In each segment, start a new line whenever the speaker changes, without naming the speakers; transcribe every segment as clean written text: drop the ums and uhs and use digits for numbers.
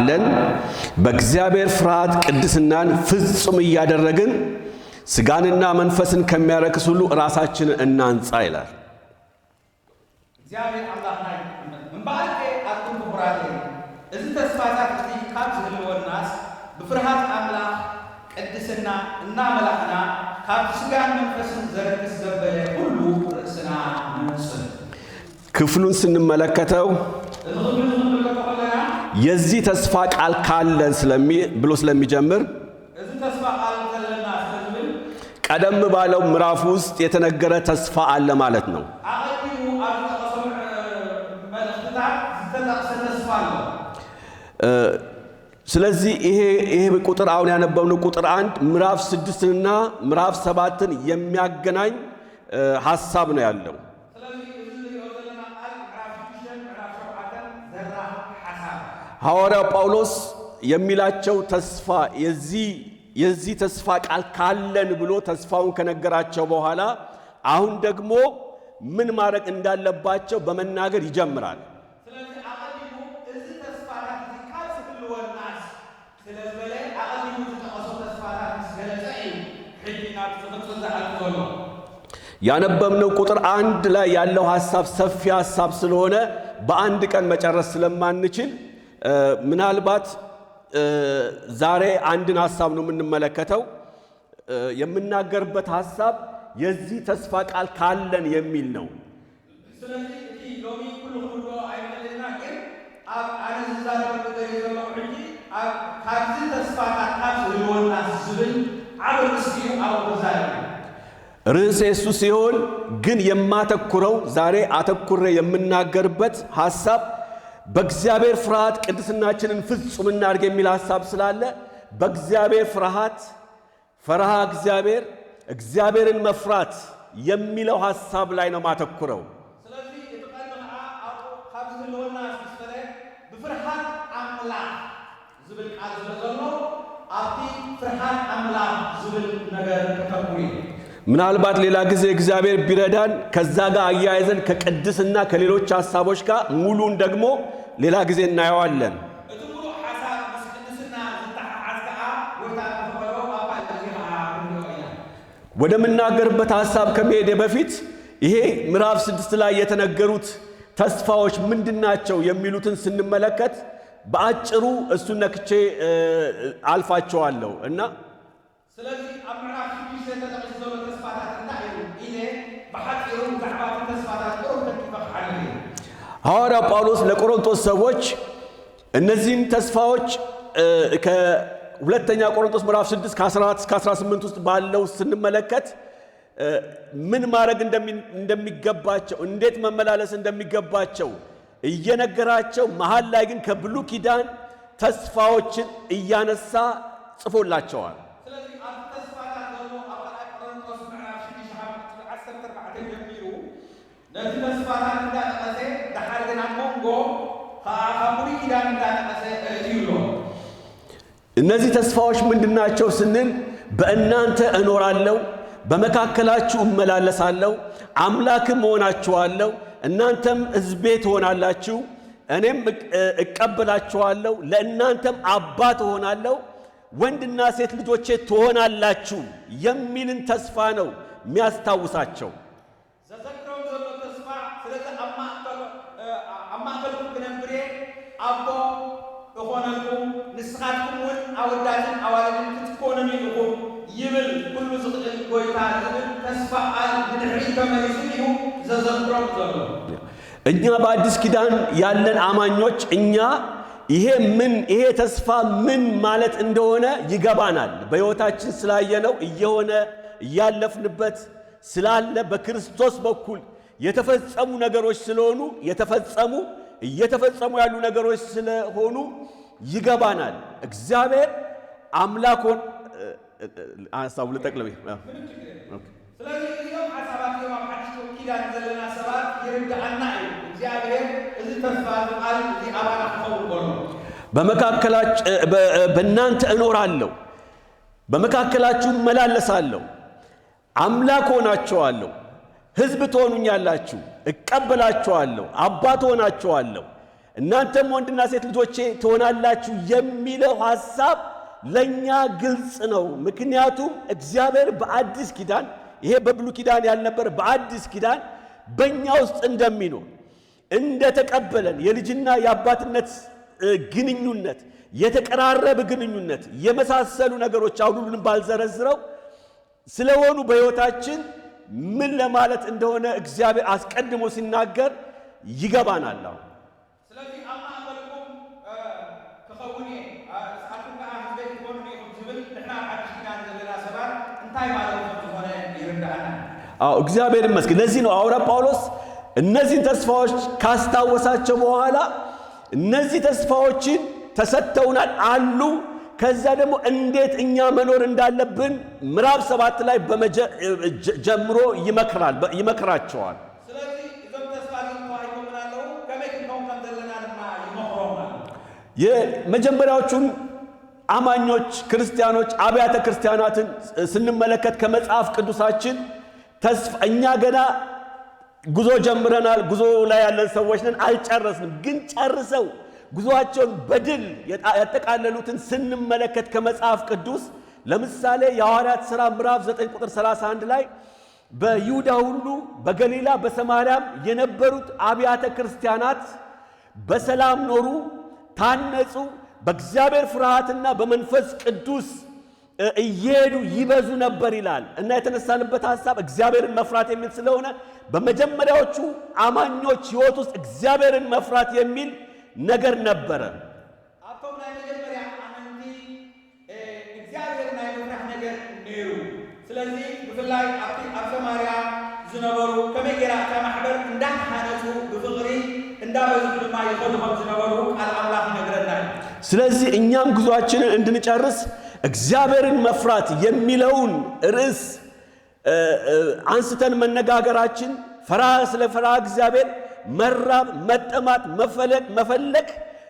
ካለን በእግዚአብሔር ፍርሃት ቅድስናን ፍጹም እያደረግን ሥጋንና መንፈስን ከሚያረክስ ሁሉ ራሳችንን እናንጻ ይላል።
እግዚኣብሔር ኣምላኽና እምበኣርከ ኣቱም ክቡራተይ፣ እዚ ተስፋታት እዚ ካብ ዝህልወናስ፣ ብፍርሃት ኣምላኽ ቅድስና እናመላኽና ካብ ስጋን መንፈስን ዘርክስ ዘበለ ኩሉ ርእስና ነንጽህ።
ክፍሉን ስንመለከተው
እዚ ክፍሊ እዚ ክንምልከቶ ከለና
የዚህ ተስፋ ቃል ካለን ብሎ ስለሚጀምር
እዚ ተስፋ ቃል ዘለና ስለ ዝብል
ቀደም ባለው ምዕራፍ ውስጥ የተነገረ ተስፋ አለ ማለት ነው።
ኣቐዲሙ ኣብ ዝጠቐሶም መልእኽትታት ዝተጠቕሰ ተስፋ ኣሎ።
ስለዚህ ይሄ ቁጥር፣ አሁን ያነበብነው ቁጥር 1፣ ምዕራፍ 6ንና ምዕራፍ 7ን የሚያገናኝ ሐሳብ ነው ያለው።
ስለዚ እዚ ንሪኦ ዘለና ቃል ምዕራፍ 6 ምዕራፍ 7 ዘራኽብ ሓሳብ።
ሐዋርያው ጳውሎስ የሚላቸው ተስፋ የዚህ ተስፋ ቃል ካለን ብሎ ተስፋውን ከነገራቸው በኋላ አሁን ደግሞ ምን ማድረግ እንዳለባቸው በመናገር ይጀምራል።
ስለዚ ኣቐዲሙ እዚ ተስፋታት እዚ ካብ ዝህልወናስ ስለ ዝበለ ኣቐዲሙ ዝጠቐሶ ተስፋታት ምስ ገለጸ እዩ ሕጂ ናብ ዝቕፅል ዝኣቱ ዘሎ።
ያነበብነው ቁጥር 1 ላይ ያለው ሐሳብ ሰፊ ሐሳብ ስለሆነ በአንድ ቀን መጨረስ ስለማንችል ምናልባት ዛሬ አንድን ሐሳብ ነው የምንመለከተው። የምናገርበት ሐሳብ የዚህ ተስፋ ቃል ካለን የሚል ነው።
ስለዚ እቲ ሎሚ ኩሉ ክንብሎ ኣይንኽእልና፣ ግን ኣብ ኣነ ዝዛረበሉ ደልየ ዘለኹ ሕጂ ኣብ ካብዚ ተስፋታት ካብ ዝህልወናስ ዝብል ዓብ ርእሲ እዩ፣ ኣብኡ ክዛረብ እዩ።
ርዕሴ እሱ ሲሆን ግን የማተኩረው፣ ዛሬ አተኩሬ የምናገርበት ሐሳብ በእግዚአብሔር ፍርሃት ቅድስናችንን ፍጹም እናድርግ የሚል ሐሳብ ስላለ በእግዚአብሔር ፍርሃት፣ ፈሪሃ እግዚአብሔር፣ እግዚአብሔርን መፍራት የሚለው ሐሳብ ላይ ነው ማተኩረው።
ስለዚ እቲ ቀንዲ ከዓ ኣብኡ ካብ ዝህልወና ምስ በለ ብፍርሃት ኣምላኽ ዝብል ቃል ስለ ዘሎ ኣብቲ ፍርሃት ኣምላኽ ዝብል ነገር ከተኩር እዩ።
ምናልባት ሌላ ጊዜ እግዚአብሔር ቢረዳን ከዛ ጋር አያይዘን ከቅድስና ከሌሎች ሐሳቦች ጋር ሙሉን ደግሞ ሌላ ጊዜ እናየዋለን።
እቲ ሙሉእ ሓሳብ ምስ ቅድስና ዝተሓሓዝ ከዓ ጎይታ ተፈቀዶ ኣብ ካልእ ግዜ ከዓ ክንሪኦ ኢና።
ወደምናገርበት ሐሳብ ከመሄዴ በፊት ይሄ ምዕራፍ 6 ላይ የተነገሩት ተስፋዎች ምንድናቸው የሚሉትን ስንመለከት በአጭሩ እሱን ነክቼ አልፋቸዋለሁ እና
ስለዚ ኣብ ምዕራፍ 6 ተጠቒሱ ዘሎ ተስፋታት እንታይ እዩ ኢለ ብሓፂሩ ብዛዕባ እቲ ተስፋታት ቁሩብ ተኪፈ ክሓልፍ እዩ።
ሐዋርያው ጳውሎስ ለቆሮንቶስ ሰዎች እነዚህን ተስፋዎች ከሁለተኛ ቆሮንቶስ ምዕራፍ 6 ከ14 እስከ 18 ውስጥ ባለው ስንመለከት ምን ማድረግ እንደሚገባቸው፣ እንዴት መመላለስ እንደሚገባቸው እየነገራቸው መሃል ላይ ግን ከብሉይ ኪዳን ተስፋዎችን እያነሳ ጽፎላቸዋል።
ስለዚ ኣብቲ ተስፋታት ዘሎ ኣብ ካልኣይ ቆሮንቶስ ምዕራፍ 6 ካብ ቁፅሪ 14 ጀሚሩ ነቲ ተስፋታት እንዳጠቐሰ ድሓር ግን ኣብ መንጎ ከዓ ካብ ብሉይ ኪዳን እንዳጠቐሰ እትዩ ኣሎ።
እነዚህ ተስፋዎች ምንድናቸው ስንል በእናንተ እኖራለሁ፣ በመካከላችሁ እመላለሳለሁ፣ አምላክም እሆናችኋለሁ፣ እናንተም ሕዝቤ ትሆናላችሁ፣ እኔም እቀበላችኋለሁ፣ ለእናንተም አባት እሆናለሁ፣ ወንድና ሴት ልጆቼ ትሆናላችሁ የሚልን ተስፋ ነው የሚያስታውሳቸው።
ዘዘክሮም ዘሎ ተስፋ ስለዚ ኣብ ማእከልኩም ክነብር እየ፣ ኣቦ እኾነልኩም፣ ንስኻትኩም እውን ኣወዳትን ኣዋልድን ክትኮኑኒ ኢኹም ይብል ኩሉ ዝኽእል ጎይታ ዝብል ተስፋ ቃል ብድሕሪት ተመሊሱ እዩ ዘዘክሮም ዘሎ።
እኛ በአዲስ ኪዳን ያለን አማኞች እኛ ይሄ ተስፋ ምን ማለት እንደሆነ ይገባናል። በሕይወታችን ስላየነው፣ እየሆነ እያለፍንበት ስላለ፣ በክርስቶስ በኩል የተፈጸሙ ነገሮች ስለሆኑ፣ የተፈጸሙ እየተፈጸሙ ያሉ ነገሮች ስለሆኑ ይገባናል። እግዚአብሔር አምላኮን ሐሳቡ ልጠቅልል።
ስለዚ እዚኦም ሓሳባት እዚኦም ኣብ ሓድሽ ኪዳን ዘለና ሰባት ይርድኣና እዩ፣ እግዚኣብሔር እዚ ተስፋ ቃል እዚ ኣባና ክኸውን ከሎ።
በመካከላችሁ፣ በእናንተ እኖራለሁ፣ በመካከላችሁ እመላለሳለሁ፣ አምላክ ሆናችኋለሁ፣ ሕዝብ ትሆኑኛላችሁ፣ እቀበላችኋለሁ፣ አባት ሆናችኋለሁ፣ እናንተም ወንድና ሴት ልጆቼ ትሆናላችሁ የሚለው ሐሳብ ለእኛ ግልጽ ነው። ምክንያቱም እግዚአብሔር በአዲስ ኪዳን፣ ይሄ በብሉይ ኪዳን ያልነበረ፣ በአዲስ ኪዳን በእኛ ውስጥ እንደሚኖር፣ እንደተቀበለን፣ የልጅና የአባትነት ግንኙነት፣ የተቀራረበ ግንኙነት የመሳሰሉ ነገሮች አሁን ሁሉንም ባልዘረዝረው ስለሆኑ በሕይወታችን ምን ለማለት እንደሆነ እግዚአብሔር አስቀድሞ ሲናገር ይገባናል። አሁን
ስለዚ ኣብ ማእኸልኩም ክኸውን እየ፣ ንስኻትኩም ከዓ ህዝበይ ክትኮኑኒ ኢኹም ዝብል ንሕና ኣብ ሓድሽ ኪዳን ዘለና ሰባት እንታይ ማለት ከም ዝኾነ ይርዳእና።
አዎ፣ እግዚአብሔር ይመስገን። ለዚህ ነው ሐዋርያ ጳውሎስ እነዚህን ተስፋዎች ካስታወሳቸው በኋላ እነዚህ ተስፋዎችን ተሰጥተውናል አሉ። ከዛ ደግሞ እንዴት እኛ መኖር እንዳለብን ምዕራፍ 7 ላይ ጀምሮ ይመክራል ይመክራቸዋል።
ስለዚ እዞም ተስፋ እዞም ተዋሂቦምና ኣለዉ፣ ከመይ ክንከውን ከም ዘለና ድማ ይመክሮም ኣሎ።
የመጀመሪያዎቹን አማኞች ክርስቲያኖች፣ አብያተ ክርስቲያናትን ስንመለከት ከመጽሐፍ ቅዱሳችን ተስፋ፣ እኛ ገና ጉዞ ጀምረናል። ጉዞ ላይ ያለን ሰዎች ነን፣ አልጨረስንም። ግን ጨርሰው ጉዞአቸውን በድል ያጠቃለሉትን ስንመለከት ከመጽሐፍ ቅዱስ ለምሳሌ የሐዋርያት ሥራ ምዕራፍ 9 ቁጥር 31 ላይ በይሁዳ ሁሉ፣ በገሊላ፣ በሰማርያም የነበሩት አብያተ ክርስቲያናት በሰላም ኖሩ፣ ታነጹ፣ በእግዚአብሔር ፍርሃትና በመንፈስ ቅዱስ እየሄዱ ይበዙ ነበር ይላል። እና የተነሳንበት ሐሳብ እግዚአብሔርን መፍራት የሚል ስለሆነ በመጀመሪያዎቹ አማኞች ሕይወት ውስጥ እግዚአብሔርን መፍራት የሚል ነገር ነበረ።
ኣብቶም ናይ መጀመርያ ኣመንቲ እግዚኣብሔር ናይ ምፍራሕ ነገር ነይሩ። ስለዚ ብፍላይ ኣብቲ ኣብ ሰማርያ ዝነበሩ ከመይ ጌራ እታ ማሕበር እንዳተሃነፁ ብፍቕሪ እንዳበዝሑ ድማ ይኸዱ ከም ዝነበሩ ቃል ኣምላኽ ይነግረና እዩ።
ስለዚህ እኛም ጉዞአችንን እንድንጨርስ እግዚአብሔርን መፍራት የሚለውን ርዕስ አንስተን መነጋገራችን ስለ ፈሪሃ እግዚአብሔር መራብ፣ መጠማት፣ መፈለግ መፈለግ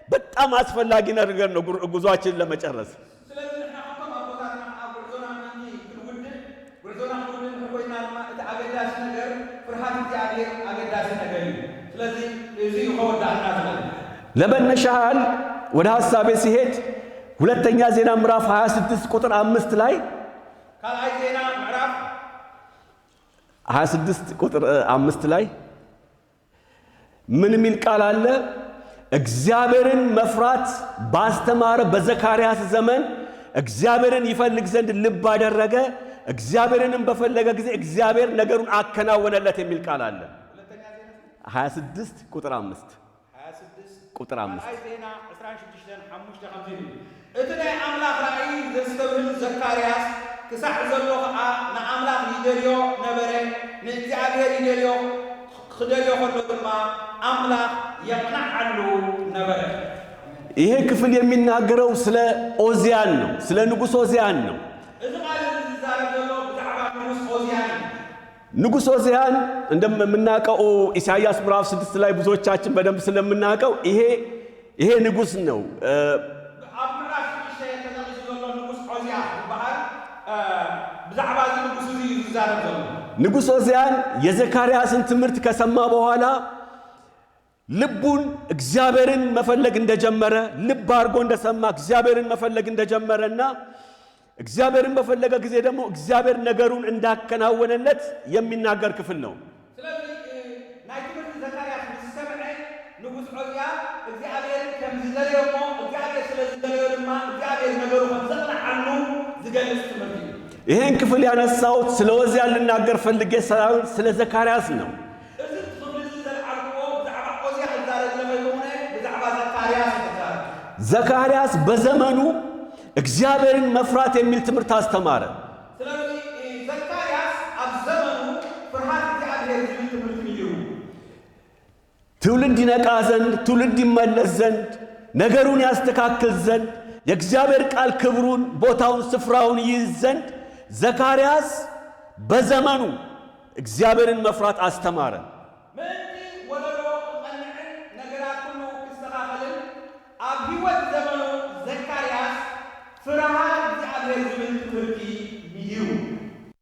በጣም አስፈላጊ ነገር ነው ጉዞአችንን ለመጨረስ።
ስለዚ ንሕና ከምቶም ኣቦታትና ኣብ ጉዕዞና ምእንቲ ክንውድእ፣ ጉዕዞና ክንውድእ እንድሕር ኮይና ድማ እቲ ኣገዳሲ ነገር ፍርሃት እግዚኣብሔር ኣገዳሲ ነገር እዩ። ስለዚ እዚ እዩ ከወዳእና ዝኽእል።
ለመነሻ ያህል ወደ ሐሳቤ ሲሄድ ሁለተኛ ዜና ምዕራፍ 26 ቁጥር 5 ላይ፣
ካልኣይ ዜና ምዕራፍ
26 ቁጥር 5 ላይ ምን የሚል ቃል አለ? እግዚአብሔርን መፍራት ባስተማረ በዘካርያስ ዘመን እግዚአብሔርን ይፈልግ ዘንድ ልብ አደረገ፣ እግዚአብሔርንም በፈለገ ጊዜ እግዚአብሔር ነገሩን አከናወነለት የሚል ቃል አለ። 26 ቁጥር 5።
26
ቁጥር 5።
ካልኣይ ዜና 26:5 ከምዚ ይብል፦ እቲ ናይ ኣምላኽ ራእይ ዘስተብህል ዘካርያስ ክሳዕ ዘሎ ከዓ ንኣምላኽ ይደልዮ ነበረ። ንእግዚኣብሔር ይደልዮ ክደልዮ ከሎ ድማ ኣምላኽ የቕናዓሉ ነበረ።
ይሄ ክፍል የሚናገረው ስለ ኦዚያን ነው፣ ስለ ንጉሥ ኦዚያን ነው።
እዚ ቃል እዚ ዝዛረብ ዘሎ ብዛዕባ ንጉስ ኦዝያን እዩ።
ንጉሥ ኦዚያን እንደምናውቀው ኢሳይያስ ምዕራፍ 6 ላይ ብዙዎቻችን በደንብ ስለምናውቀው ይሄ ንጉሥ ነው።
ኣብ ምዕራፍ 6 ተጠቂሱ ዘሎ ንጉስ ዖዝያ ዝበሃል ብዛዕባ እዚ ንጉስ እዚ እዩ ዝዛረብ ዘሎ።
ንጉሥ ኦዚያን የዘካርያስን ትምህርት ከሰማ በኋላ ልቡን እግዚአብሔርን መፈለግ እንደጀመረ፣ ልብ አድርጎ እንደሰማ፣ እግዚአብሔርን መፈለግ እንደጀመረና እግዚአብሔርን በፈለገ ጊዜ ደግሞ እግዚአብሔር ነገሩን እንዳከናወነለት የሚናገር ክፍል ነው።
ስለዚ ናይ ትምህርቲ ዘካርያስ ምስ ሰምዐ ንጉስ ዖዝያ እግዚኣብሔር ከም ዝደለዮ እሞ እግዚኣብሔር ስለ ዝደለዮ ድማ እግዚኣብሔር ነገሩ ከም ዘቕንዓሉ ዝገልጽ ትምህርቲ እዩ።
ይህን ክፍል ያነሳሁት ስለ ኦዚያን ልናገር ፈልጌ ሳይሆን ስለ ዘካርያስ ነው።
እዚ ክፍሊ እዚ ዘለዓልክዎ ብዛዕባ ዖዝያ ክዛረብ ስለዘይኮነ ብዛዕባ ዘካርያስ ክዛረብ።
ዘካርያስ በዘመኑ እግዚአብሔርን መፍራት የሚል ትምህርት አስተማረ።
ስለዚ ዘካርያስ ኣብ ዘመኑ ፍርሃት እግዚኣብሔር ዝብል ትምህርቲ እዩ።
ትውልድ ይነቃ ዘንድ፣ ትውልድ ይመለስ ዘንድ፣ ነገሩን ያስተካክል ዘንድ፣ የእግዚአብሔር ቃል ክብሩን፣ ቦታውን፣ ስፍራውን ይይዝ ዘንድ ዘካርያስ በዘመኑ እግዚአብሔርን መፍራት አስተማረ።
ምእንቲ ወለዶ ክቐንዕን ነገራት ኩሉ ክስተኻኸልን ኣብ ህይወት ዘመኑ ዘካርያስ ፍርሃት እግዚኣብሔር ዝብል ትምህርቲ እዩ።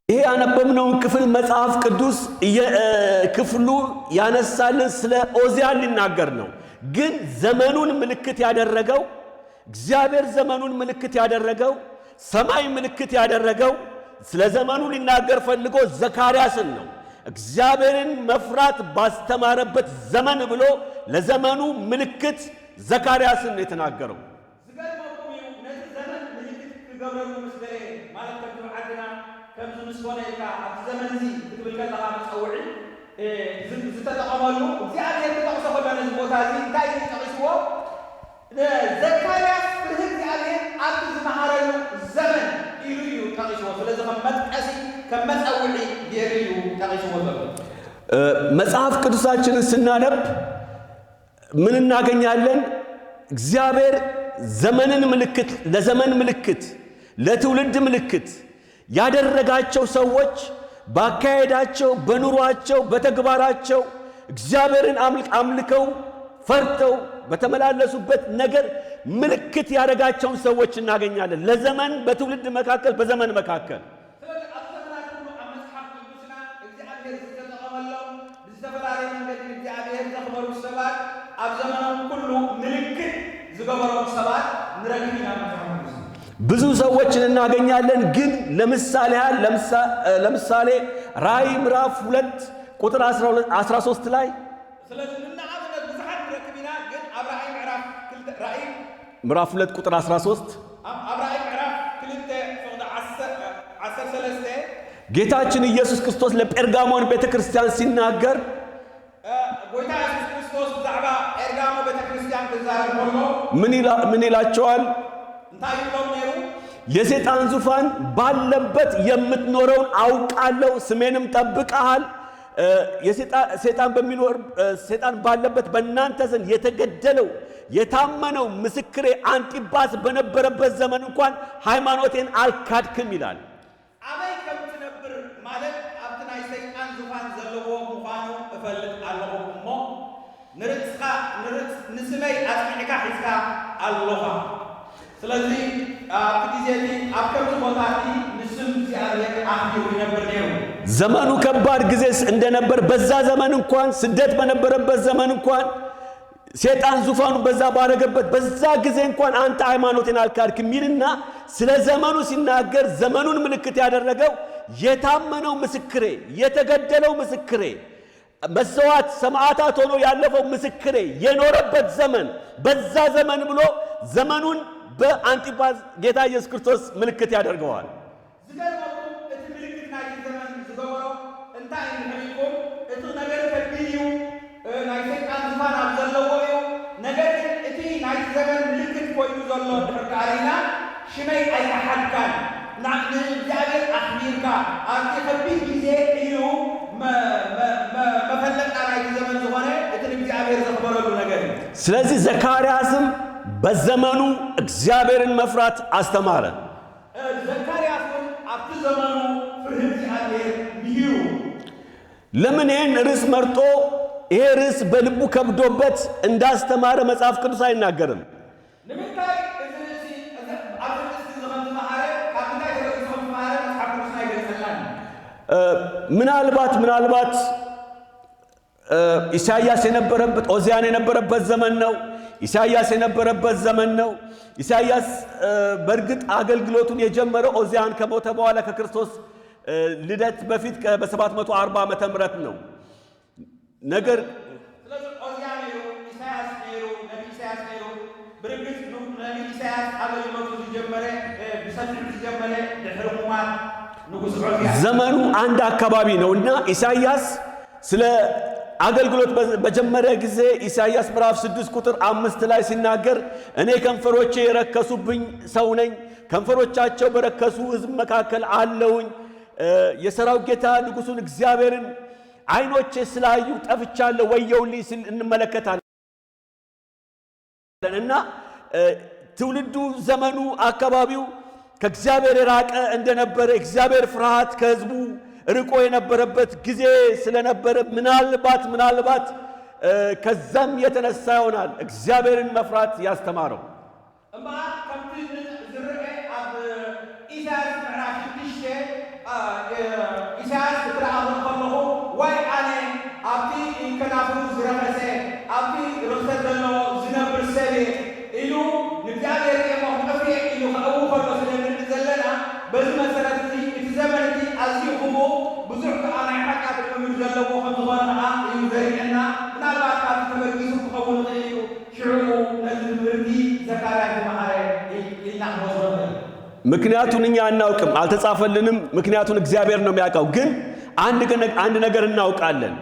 ይሄ ያነበብነውን ክፍል መጽሐፍ ቅዱስ ክፍሉ ያነሳልን ስለ ኦዚያን ሊናገር ነው። ግን ዘመኑን ምልክት ያደረገው እግዚአብሔር፣ ዘመኑን ምልክት ያደረገው፣ ሰማይ ምልክት ያደረገው ስለ ዘመኑ ሊናገር ፈልጎ ዘካርያስን ነው። እግዚአብሔርን መፍራት ባስተማረበት ዘመን ብሎ ለዘመኑ ምልክት ዘካርያስን ነው የተናገረው።
ዝገርመኩም እዩ፣ ነቲ ዘመን ምልክት ክገብረሉ ምስ ደለየ፣ ማለት ከምዚ ዓድና ከምዚ ምስ ኮነ ኢልካ ኣብቲ ዘመን እዚ ክትብል ከለኻ መፀውዒ ዝተጠቐመሉ፣ እግዚኣብሔር ክጠቕሶ ከሎ ነዚ ቦታ እዚ እንታይ እዩ ጠቒስዎ? ዘካርያስ ፍርህ እግዚኣብሔር ኣብቲ ዝመሃረሉ ዘመን ኢሉ እዩ ጠቒስዎ። ስለዚ ከም መጥቀሲ፣ ከም መፀውዒ ገይሩ እዩ ጠቒስዎ ዘሎ።
መጽሐፍ ቅዱሳችንን ስናነብ ምን እናገኛለን? እግዚአብሔር ዘመንን ምልክት፣ ለዘመን ምልክት፣ ለትውልድ ምልክት ያደረጋቸው ሰዎች ባካሄዳቸው፣ በኑሯቸው፣ በተግባራቸው እግዚአብሔርን አምልከው ፈርተው በተመላለሱበት ነገር ምልክት ያደረጋቸውን ሰዎች እናገኛለን። ለዘመን፣ በትውልድ መካከል፣ በዘመን መካከል።
ስለዚ ኣብ ዘመናት ኩሉ ኣብ መፅሓፍ ቅዱስና እግዚኣብሔር ዝተጠቐመሎም፣ ብዝተፈላለየ መንገዲ እግዚኣብሔር ዘኽበሩ ሰባት፣ ኣብ ዘመኖም ኩሉ ምልክት ዝገበሮም ሰባት ንረክብ ኢና መፅሓፍ ቅዱስ።
ብዙ ሰዎችን እናገኛለን። ግን ለምሳሌ ያህል ለምሳሌ ራእይ ምዕራፍ 2 ቁጥር 13 ላይ።
ስለዚ ንኣብነት ብዙሓት ንረክብ ኢና፣ ግን ኣብ ራእይ ምዕራፍ 2 ራእይ
ምዕራፍ 2 ቁጥር 13።
ኣብ ራእይ ምዕራፍ 2 ፍቕዲ 13።
ጌታችን ኢየሱስ ክርስቶስ ለጴርጋሞን ቤተ ክርስቲያን ሲናገር
ጎይታ የሱስ ክርስቶስ ብዛዕባ ጴርጋሞ ቤተ ክርስቲያን ክዛረብ ከሎ
ምን ይላቸዋል?
እንታይ ይብሎም ነይሩ?
የሰይጣን ዙፋን ባለበት የምትኖረውን አውቃለሁ፣ ስሜንም ጠብቀሃል። ሰይጣን በሚኖር፣ ሰይጣን ባለበት በእናንተ ዘንድ የተገደለው የታመነው ምስክሬ አንጢባስ በነበረበት ዘመን እንኳን ሃይማኖቴን አልካድክም ይላል።
ኣበይ ከም ትነብር፣ ማለት ኣብቲ ናይ ሰይጣን ዙፋን ዘለዎ ምዃኑ እፈልጥ ኣለኹ እሞ ንርእስኻ ንስመይ ኣጽኒዕካ ሒዝካ ኣለኻ። ስለዚ ኣብቲ ግዜ እቲ ኣብ ከምዚ ቦታ እቲ ንስም እግዚኣብሔር ኣኽቢሩ ይነብር ነይሩ።
ዘመኑ ከባድ ጊዜ እንደነበር፣ በዛ ዘመን እንኳን፣ ስደት በነበረበት ዘመን እንኳን፣ ሴጣን ዙፋኑ በዛ ባረገበት በዛ ጊዜ እንኳን አንተ ሃይማኖቴን አልካድክም ይልና ስለ ዘመኑ ሲናገር ዘመኑን ምልክት ያደረገው የታመነው ምስክሬ፣ የተገደለው ምስክሬ፣ መሰዋት ሰማዕታት ሆኖ ያለፈው ምስክሬ የኖረበት ዘመን፣ በዛ ዘመን ብሎ ዘመኑን በአንጢጳስ ጌታ ኢየሱስ ክርስቶስ ምልክት ያደርገዋል።
ዝገርመኩም እቲ ምልክት ናይቲ ዘመን ዝገበሮ እንታይ እንድሕሪኩም፣ እቲ ነገር ከቢድ እዩ፣ ናይ ሰይጣን ዙፋን ኣብ ዘለዎ እዩ። ነገር ግን እቲ ናይቲ ዘመን ምልክት ኮይኑ ዘሎ እንድሕር ከኣሊና ሽመይ ኣይከሓድካን፣ ንእግዚኣብሔር ኣኽቢርካ ኣብቲ ከቢድ ግዜ እዩ መፈለጥታ ናይቲ ዘመን ዝኾነ እቲ ንእግዚኣብሔር ዘኽበረሉ ነገር እዩ።
ስለዚህ ዘካርያስም በዘመኑ እግዚአብሔርን መፍራት አስተማረ።
ዘካርያስ እውን ኣብቲ ዘመኑ ፍርህ እግዚኣብሔር ምሂሩ።
ለምን ይህን ርዕስ መርጦ፣ ይሄ ርዕስ በልቡ ከብዶበት እንዳስተማረ መጽሐፍ ቅዱስ አይናገርም።
ንምንታይ እዚ ርእሲ ኣብዚ ርእሲ እዚ ከም ዝመሃረ፣ ካብ ምንታይ ተበጊሱ ከም ዝመሃረ መፅሓፍ ቅዱስና ይገልፀላን።
ምናልባት ኢሳይያስ የነበረበት፣ ኦዚያን የነበረበት ዘመን ነው። ኢሳይያስ የነበረበት ዘመን ነው። ኢሳይያስ በእርግጥ አገልግሎቱን የጀመረው ኦዚያን ከሞተ በኋላ ከክርስቶስ ልደት በፊት በ740 ዓመተ ምህረት ነው። ነገር
ስለዚ ኦዝያ ነይሩ፣ ኢሳያስ ነይሩ፣ ነቢ ኢሳያስ ነይሩ። ብርግፅ ነቢ ኢሳያስ ኣገልግሎቱ ዝጀመረ፣ ብሰፊሑ ዝጀመረ ድሕሪ ሙማት ንጉስ ዖዝያ።
ዘመኑ አንድ አካባቢ ነው እና ኢሳይያስ ስለ አገልግሎት በጀመረ ጊዜ ኢሳይያስ ምዕራፍ 6 ቁጥር 5 ላይ ሲናገር እኔ ከንፈሮቼ የረከሱብኝ ሰው ነኝ፣ ከንፈሮቻቸው በረከሱ ሕዝብ መካከል አለውኝ። የሰራዊት ጌታ ንጉሡን እግዚአብሔርን ዓይኖቼ ስላዩ ጠፍቻለሁ፣ ወየውልኝ ሲል እንመለከታለን። እና ትውልዱ፣ ዘመኑ፣ አካባቢው ከእግዚአብሔር የራቀ እንደነበረ፣ እግዚአብሔር ፍርሃት ከሕዝቡ ርቆ የነበረበት ጊዜ ስለነበረ ምናልባት ከዛም የተነሳ ይሆናል እግዚአብሔርን መፍራት ያስተማረው።
እምበኣር ከምቲ ዝርአ ኣብ ኢሳያስ ምዕራፍ 6 ኢሳያስ ክትረኣኹ ከለኹ ዋይ ኣነ ኣብቲ ከናፍሩ ዝረኸሰ፣ ኣብቲ ርክሰት ዘለዎ
ምክንያቱን እኛ አናውቅም፣ አልተጻፈልንም። ምክንያቱን እግዚአብሔር ነው የሚያውቀው። ግን አንድ ነገር እናውቃለን።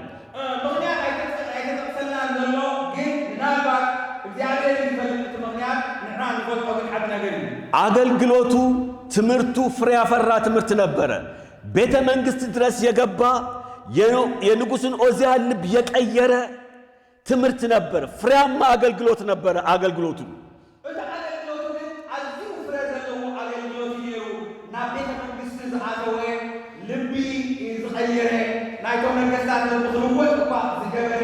ምክንያት ኣይተጠቅሰልናን ዘሎ፣ ግን ምናልባት እግዚኣብሔር ዝፈልጥ እቲ ምክንያት፣ ንሕና ንፈልጦ ግን ሓደ ነገር እዩ።
አገልግሎቱ፣ ትምህርቱ ፍሬ ያፈራ ትምህርት ነበረ። ቤተ መንግሥት ድረስ የገባ፣ የንጉሡን ዖዝያን ልብ የቀየረ ትምህርት ነበር። ፍሬያማ አገልግሎት ነበረ አገልግሎቱ።
እቲ ኣገልግሎቱ ግን ኣዝዩ ፍረ ዘለዎ ኣገልግሎት እዩ ነይሩ። ናብ ቤተ መንግስቲ ዝኣተወ፣ ልቢ ዝቐየረ፣ ናይቶም ነገስታት ልቢ ክልወጥ እኳ ዝገበረ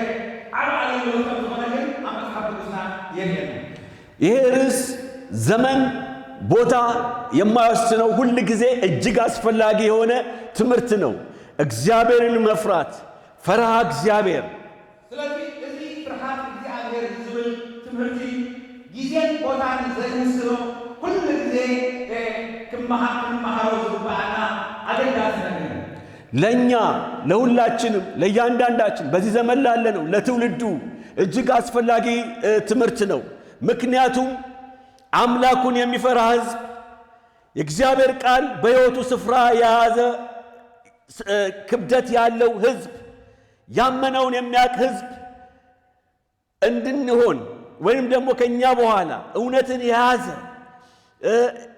ዓብ ኣገልግሎት ከም ዝኾነ ግን ኣብ መፅሓፍ ቅዱስና የርእየና።
ይሄ ርዕስ ዘመን ቦታ የማይወስነው ሁል ጊዜ እጅግ አስፈላጊ የሆነ ትምህርት ነው። እግዚአብሔርን መፍራት፣ ፈሪሃ እግዚአብሔር።
ስለዚ እዚ ፍርሃት እግዚኣብሔር ዝብል ትምህርቲ ግዜን ቦታን ዘይውስኖ ኩሉ ግዜ ክንመሃሮ ዝግባአና ኣገዳሲ ነገር እዩ።
ለእኛ ለሁላችንም ለእያንዳንዳችን በዚህ ዘመን ላለነው ለትውልዱ እጅግ አስፈላጊ ትምህርት ነው። ምክንያቱም አምላኩን የሚፈራ ሕዝብ፣ የእግዚአብሔር ቃል በሕይወቱ ስፍራ የያዘ ክብደት ያለው ሕዝብ፣ ያመነውን የሚያውቅ ሕዝብ እንድንሆን ወይም ደግሞ ከኛ በኋላ እውነትን የያዘ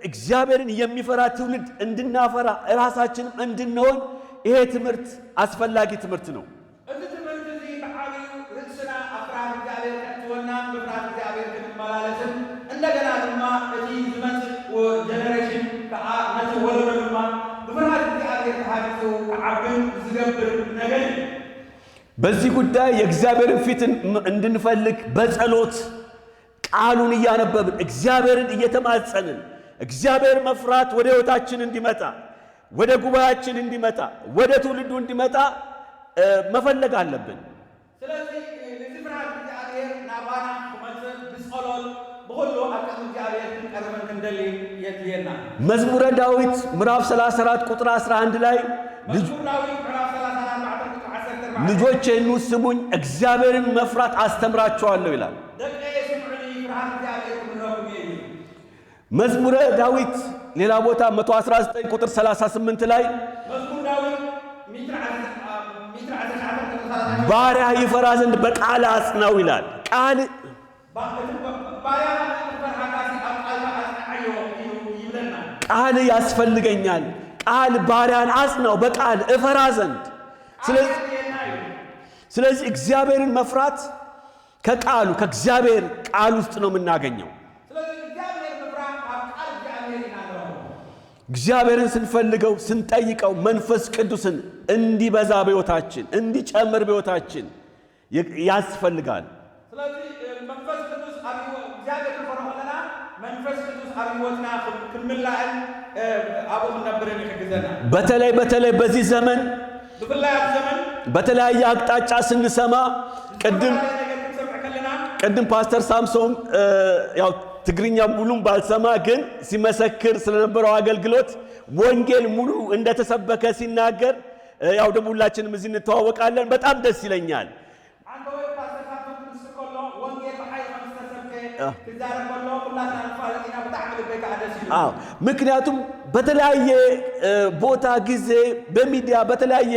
እግዚአብሔርን የሚፈራ ትውልድ እንድናፈራ፣ ራሳችንም እንድንሆን ይሄ ትምህርት አስፈላጊ ትምህርት ነው።
እዚ ትምህርቲ እዚ ብዓብዩ ርእስና ኣብ ፍርሃት እግዚኣብሔር ከእትወና፣ ብፍርሃት እግዚኣብሔር ክንመላለስን፣ እንደገና ድማ እቲ ዝመፅእ generation ከዓ ነቲ ወለዶ ድማ ብፍርሃት እግዚኣብሔር ተሃኒፁ ክዓብን ዝገብር ነገር እዩ።
በዚህ ጉዳይ የእግዚአብሔርን ፊት እንድንፈልግ በጸሎት ቃሉን እያነበብን እግዚአብሔርን እየተማጸንን እግዚአብሔር መፍራት ወደ ሕይወታችን እንዲመጣ፣ ወደ ጉባኤያችን እንዲመጣ፣ ወደ ትውልዱ እንዲመጣ መፈለግ አለብን።
ስለዚ እዚ ፍርሃት እግዚኣብሔር ናባና ክመፅእ ብጸሎት ብኩሉ ኣብ ቅድሚ እግዚኣብሔር ክንቀርብን ክንደሊ የድልየና።
መዝሙረ ዳዊት ምዕራፍ 34 ቁጥር 11 ላይ
መዝሙር ዳዊት ምዕራፍ 34 ቁጥሪ 14
ልጆቼ ኑ ስሙኝ፣ እግዚአብሔርን መፍራት አስተምራችኋለሁ ይላል።
ደቀየ ስምዑኒ፣ ፍርሃት እግዚኣብሔር ክምህረኩም እየ እዩ።
መዝሙረ ዳዊት ሌላ ቦታ 119 ቁጥር 38 ላይ
መዝሙር ዳዊት 119 ቁጥሪ 30
ባሪያህ ይፈራ ዘንድ በቃልህ አጽናው ይላል። ቃል
ባርያ ክፈርሃካሲ ኣብ ቃልካ ኣጽንዓዮ ኢሉ ይብለና።
ቃል ያስፈልገኛል። ቃል ባሪያን አጽናው በቃል እፈራ ዘንድ።
ቃል የድልየና እዩ።
ስለዚህ እግዚአብሔርን መፍራት ከቃሉ ከእግዚአብሔር ቃል ውስጥ ነው የምናገኘው።
ስለዚ እግዚኣብሔር ምፍራህ ኣብ ቃል እግዚኣብሔር ኢና ንረኽቦ።
እግዚአብሔርን ስንፈልገው፣ ስንጠይቀው መንፈስ ቅዱስን እንዲበዛ በሕይወታችን፣ እንዲጨምር በሕይወታችን ያስፈልጋል።
ስለዚ መንፈስ ቅዱስ ኣብ እግዚኣብሔር ክንፈርሖ ከለና መንፈስ ቅዱስ ኣብ ህይወትና ክንምላእን ኣብኡ ክንነብርን ይሕግዘና።
በተለይ በተለይ በዚህ ዘመን
ብፍላይ ኣብ ዘመን
በተለያየ አቅጣጫ ስንሰማ ቅድም
ዝተፈላለየ ነገር ክንሰምዕ ከለና
ቅድም ፓስተር ሳምሶን ያው ትግርኛ ሙሉም ባልሰማ ግን ሲመሰክር ስለነበረው አገልግሎት ወንጌል ሙሉ እንደተሰበከ ሲናገር ያው ደግሞ ሁላችንም እዚህ እንተዋወቃለን። በጣም ደስ ይለኛል።
አንተ ወይ ፓስተር ሳምሶን ክምስክር ከሎ ወንጌል ብሓይሊ ከም ዝተሰብከ ክዛረብ ከሎ ኩላትና ንፋለጥ ኢና። ብጣዕሚ ልበይ ከዓ ደስ ኢሉ።
አዎ፣ ምክንያቱም በተለያየ ቦታ ጊዜ በሚዲያ በተለያየ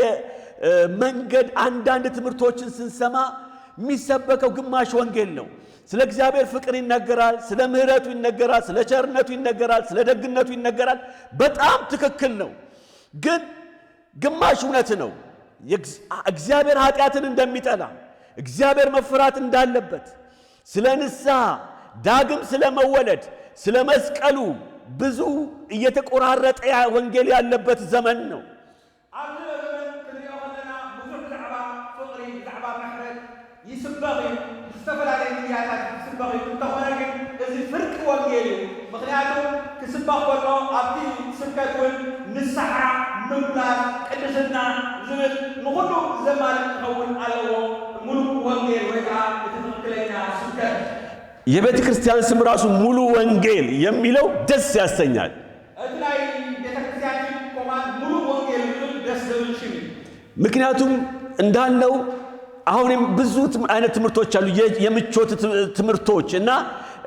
መንገድ አንዳንድ ትምህርቶችን ስንሰማ የሚሰበከው ግማሽ ወንጌል ነው። ስለ እግዚአብሔር ፍቅር ይነገራል፣ ስለ ምሕረቱ ይነገራል፣ ስለ ቸርነቱ ይነገራል፣ ስለ ደግነቱ ይነገራል። በጣም ትክክል ነው፣ ግን ግማሽ እውነት ነው። እግዚአብሔር ኃጢአትን እንደሚጠላ፣ እግዚአብሔር መፍራት እንዳለበት፣ ስለ ንስሐ፣ ዳግም ስለ መወለድ፣ ስለ መስቀሉ ብዙ እየተቆራረጠ ወንጌል ያለበት ዘመን ነው።
ኣብዚ ዘመን ክንሪኦ ከለና ብዙሕ ብዛዕባ ፍቕሪ፣ ብዛዕባ ምሕረት ይስበኽ እዩ። ብዝተፈላለየ ሚድያታት ይስበኽ እዩ። እንተኾነ ግን እዚ ፍርቂ ወንጌል እዩ። ምክንያቱም ክስበኽ ከሎ ኣብቲ ስብከት እውን ንስሓ፣ ምምላስ፣ ቅድስና ዝብል ንኩሉ ዘማልእ ክኸውን ኣለዎ ሙሉእ ወንጌል ወይ ከዓ እቲ ትክክለኛ ስብከት።
የቤተ ክርስቲያን ስም ራሱ ሙሉ ወንጌል የሚለው ደስ ያሰኛል።
እቲ ናይ ቤተ ክርስቲያን ሽም ኮማን ሙሉእ ወንጌል ዝብል ደስ ዝብል ሽም እዩ።
ምክንያቱም እንዳልነው አሁንም ብዙ አይነት ትምህርቶች አሉ፣ የምቾት ትምህርቶች እና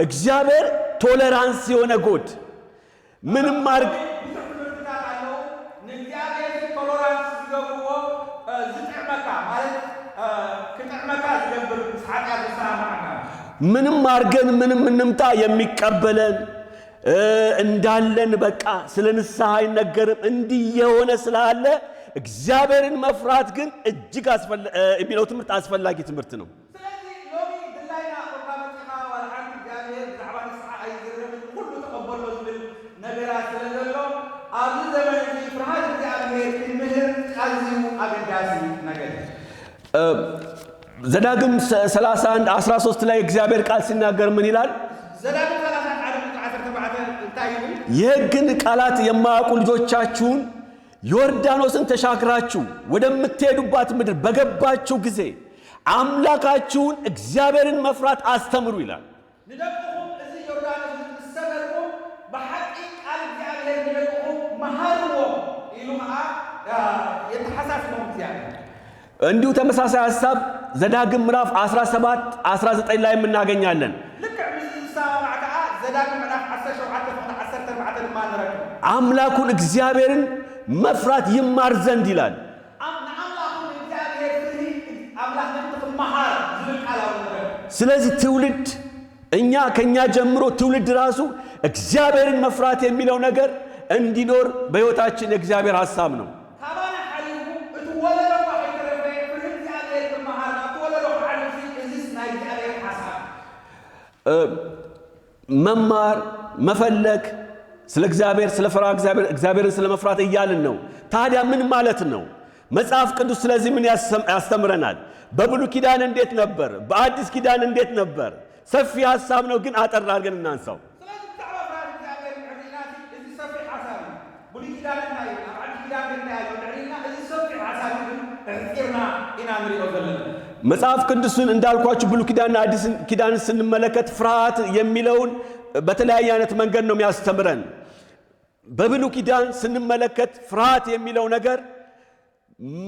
እግዚአብሔር tolerance የሆነ God ምንም አርግ
ብዙሕ ትምህርትታት ኣለዉ ንእግዚኣብሔር tolerance ዝገብርዎ ዝጥዕመካ ማለት ክጥዕመካ ዝገብር ምስ ሓጢኣት ዝሰማማዓካ።
ምንም አርገን ምንም እንምጣ የሚቀበለን እንዳለን በቃ ስለ ንስሐ አይነገርም። እንዲህ የሆነ ስላለ እግዚአብሔርን መፍራት ግን እጅግ የሚለው ትምህርት አስፈላጊ ትምህርት ነው።
ስለዚ ሎሚ ድላይና ኮንካ መፂኻ ዋላ ሓንቲ እግዚኣብሔር ብዛዕባ ንስሓ ኣይዝረብን ኩሉ ተቐበሎ ዝብል ነገራት ስለ ዘሎ ኣብዚ ዘመን እዚ ፍርሃት እግዚኣብሔር ክንምህር ኣዝዩ ኣገዳሲ ነገር እዩ።
ዘዳግም 31 13 ላይ እግዚአብሔር ቃል ሲናገር ምን ይላል?
ዘዳግም 31 ቁጥሪ 14 እንታይ ይብል?
የሕግን ቃላት የማያውቁ ልጆቻችሁን ዮርዳኖስን ተሻግራችሁ ወደምትሄዱባት ምድር በገባችሁ ጊዜ አምላካችሁን እግዚአብሔርን መፍራት አስተምሩ ይላል።
ንደቅኹም እዚ ዮርዳኖስ ምስ ሰገርኩም ብሓቂ ቃል እግዚኣብሔር ንደቅኹም መሃርዎ ኢሉ ከዓ የተሓሳስቦም እግዚኣብሔር።
እንዲሁ ተመሳሳይ ሐሳብ ዘዳግም ምዕራፍ 17 19 ላይ እናገኛለን።
ልክዕ ምስ ዝሰማማዕ ከዓ ዘዳግም ምዕራፍ 17 ፍቅዲ 14 ድማ ንረክብ።
አምላኩን እግዚአብሔርን መፍራት ይማር ዘንድ ይላል።
ንኣምላኹ ንእግዚኣብሔር ፍርሂ ኣምላኽ ምእንቲ ክመሃር ዝብል ቃል ኣብኡ ንረክብ።
ስለዚህ ትውልድ እኛ ከኛ ጀምሮ ትውልድ ራሱ እግዚአብሔርን መፍራት የሚለው ነገር እንዲኖር በሕይወታችን የእግዚአብሔር ሐሳብ ነው።
ካባና ሓሊፉ እቲ ወለዶ እኳ ከይተረፈ ፍርሂ እግዚኣብሔር ክመሃር ናብቲ ወለዶ ክሓልፍ እዚስ ናይ እግዚአብሔር ሓሳብ።
መማር መፈለግ ስለ እግዚአብሔር ስለ ፈራ እግዚአብሔር እግዚአብሔርን ስለ መፍራት እያልን ነው። ታዲያ ምን ማለት ነው? መጽሐፍ ቅዱስ ስለዚህ ምን ያስተምረናል? በብሉይ ኪዳን እንዴት ነበር? በአዲስ ኪዳን እንዴት ነበር? ሰፊ ሐሳብ ነው፣ ግን አጠር አድርገን እናንሳው።
ስለዚ ብዛዕባ ፍርሃት እግዚኣብሔር ንዕሪና እዚ ሰፊሕ ሓሳብ እዩ። ብሉይ ኪዳን እንታይ እዩ፣ ኣብ ዓዲስ ኪዳን እንታይ ኣሎ ንዕሪና እዚ ሰፊሕ ሓሳብ እዩ፣ ግን ኣሕፂርና ኢና ንሪኦ ዘለና።
መጽሐፍ ቅዱስን እንዳልኳችሁ ብሉይ ኪዳንና አዲስ ኪዳንን ስንመለከት ፍርሃት የሚለውን በተለያየ አይነት መንገድ ነው የሚያስተምረን። በብሉይ ኪዳን ስንመለከት ፍርሃት የሚለው ነገር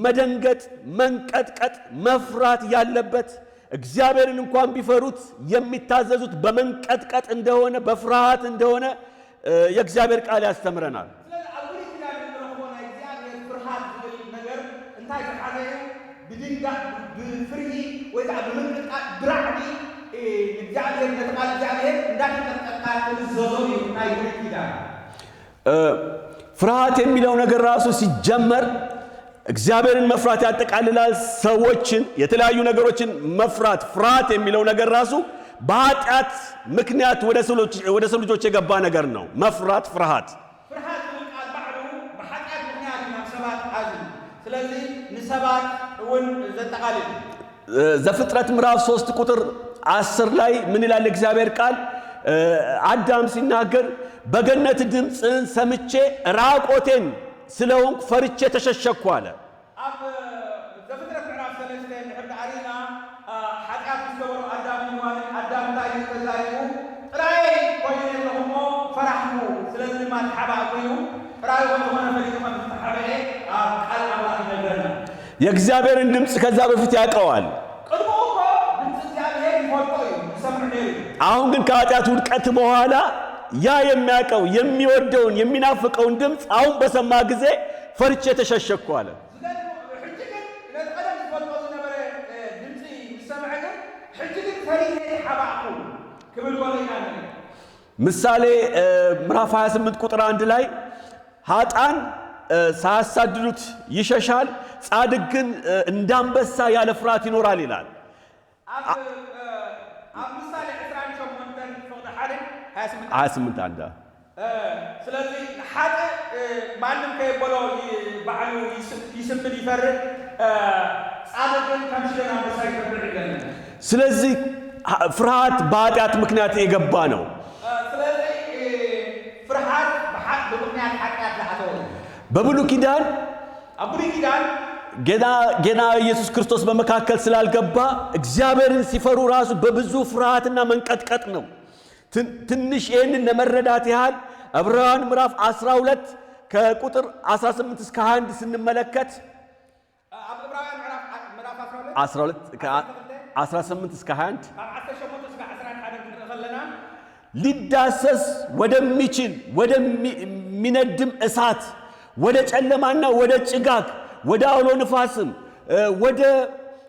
መደንገጥ፣ መንቀጥቀጥ፣ መፍራት ያለበት እግዚአብሔርን እንኳን ቢፈሩት የሚታዘዙት በመንቀጥቀጥ እንደሆነ በፍርሃት እንደሆነ የእግዚአብሔር ቃል ያስተምረናል።
ስለዚ ኣብ ብሉይ ኪዳን እንረኽቦ ናይ እግዚኣብሔር ፍርሃት ዝብል ነገር እንታይ ዝሓዘ እዩ? ብድንጋእ ብፍርሂ ወይ ከዓ ብምንቅጥቃጥ ብራዕዲ ንእግዚኣብሔር ነቲ ቃል እግዚኣብሔር እንዳተንቀጥቀጥካ ትእዘዞ እዩ ናይ ብሉይ ኪዳን።
ፍርሃት የሚለው ነገር ራሱ ሲጀመር እግዚአብሔርን መፍራት ያጠቃልላል። ሰዎችን የተለያዩ ነገሮችን መፍራት ፍርሃት የሚለው ነገር ራሱ በኃጢአት ምክንያት ወደ ሰው ልጆች የገባ ነገር ነው። መፍራት ፍርሃት
ፍርሃት ዝብል ቃል ባዕሉ ብሓጢኣት ምክንያት ናብ ሰባት ኣዝዩ ስለዚ ንሰባት እውን ዘጠቃልል።
ዘፍጥረት ምዕራፍ 3 ቁጥር 10 ላይ ምን ይላል እግዚአብሔር ቃል? አዳም ሲናገር በገነት ድምፅህን ሰምቼ ራቆቴን ስለሆንኩ ፈርቼ ተሸሸግኩ አለ።
ኣብ ዘፍጥረት ምዕራፍ 3 እንድሕር ሪኢና ሓጢኣት ምስ ገበሩ ኣዳምን ሔዋንን ኣዳም እንታይ እዩ ተዛሪቡ? ጥራይ ኮይነ ኣለኹ እሞ ፈራሕኩ ስለዚ ድማ ተሓባእ ኮይኑ ጥራይ ከም ዝኾነ ፈሊጡ ከም ዝተሓበአ ኣብ ቃል ኣምላኽ ይነግረና።
የእግዚአብሔርን ድምፅ ከዛ በፊት ያውቀዋል።
ቅድሚኡ እኮ ድምፂ እግዚኣብሔር ይፈልጦ እዩ ይሰምዕ ነይሩ እዩ።
አሁን ግን ከኃጢአት ውድቀት በኋላ ያ የሚያውቀው የሚወደውን የሚናፍቀውን ድምፅ አሁን በሰማ ጊዜ ፈርቼ ተሸሸግኩ አለ።
ዝገርም ሕጂ ግን ነቲ ቀደም ዝፈልጦ ዝነበረ ድምፂ ምስ ሰምዐ ግን ሕጂ ግን ፈሪሐ ተሓባእኩ ክብል ከሎ ኢና ንርኢ።
ምሳሌ ምዕራፍ 28 ቁጥር 1 ላይ ኃጥአን ሳያሳድዱት ይሸሻል፣ ጻድቅ ግን እንዳንበሳ ያለ ፍርሃት ይኖራል ይላል።
ኣብ ምሳሌ 28 ፍቅዲ 1 28
28 1
ስለዚ ሓጥእ ማንም ከየበሎ ባዕሉ ይስምድ ይፈርህ፣ ጻድቅ ግን ከም ሽደን አንበሳ ይተብዕ ይለና።
ስለዚህ ፍርሃት በኃጢአት ምክንያት የገባ ነው።
ስለዚ ፍርሃት ብምክንያት ሓጢኣት ዝኣተወ እዩ።
በብሉይ ኪዳን
ኣብ ብሉይ ኪዳን
ጌና ኢየሱስ ክርስቶስ በመካከል ስላልገባ እግዚአብሔርን ሲፈሩ ራሱ በብዙ ፍርሃትና መንቀጥቀጥ ነው። ትንሽ ይህንን ለመረዳት ያህል ዕብራውያን ምዕራፍ 12 ከቁጥር 18 እስከ 21 ስንመለከት
ኣብ ዕብራውያን ምዕራፍ 12
12 18 እስከ 21
ካብ 18 እስከ 21 ክንርኢ ከለና
ሊዳሰስ ወደሚችል ወደሚነድም እሳት፣ ወደ ጨለማና ወደ ጭጋግ፣ ወደ አውሎ ንፋስም፣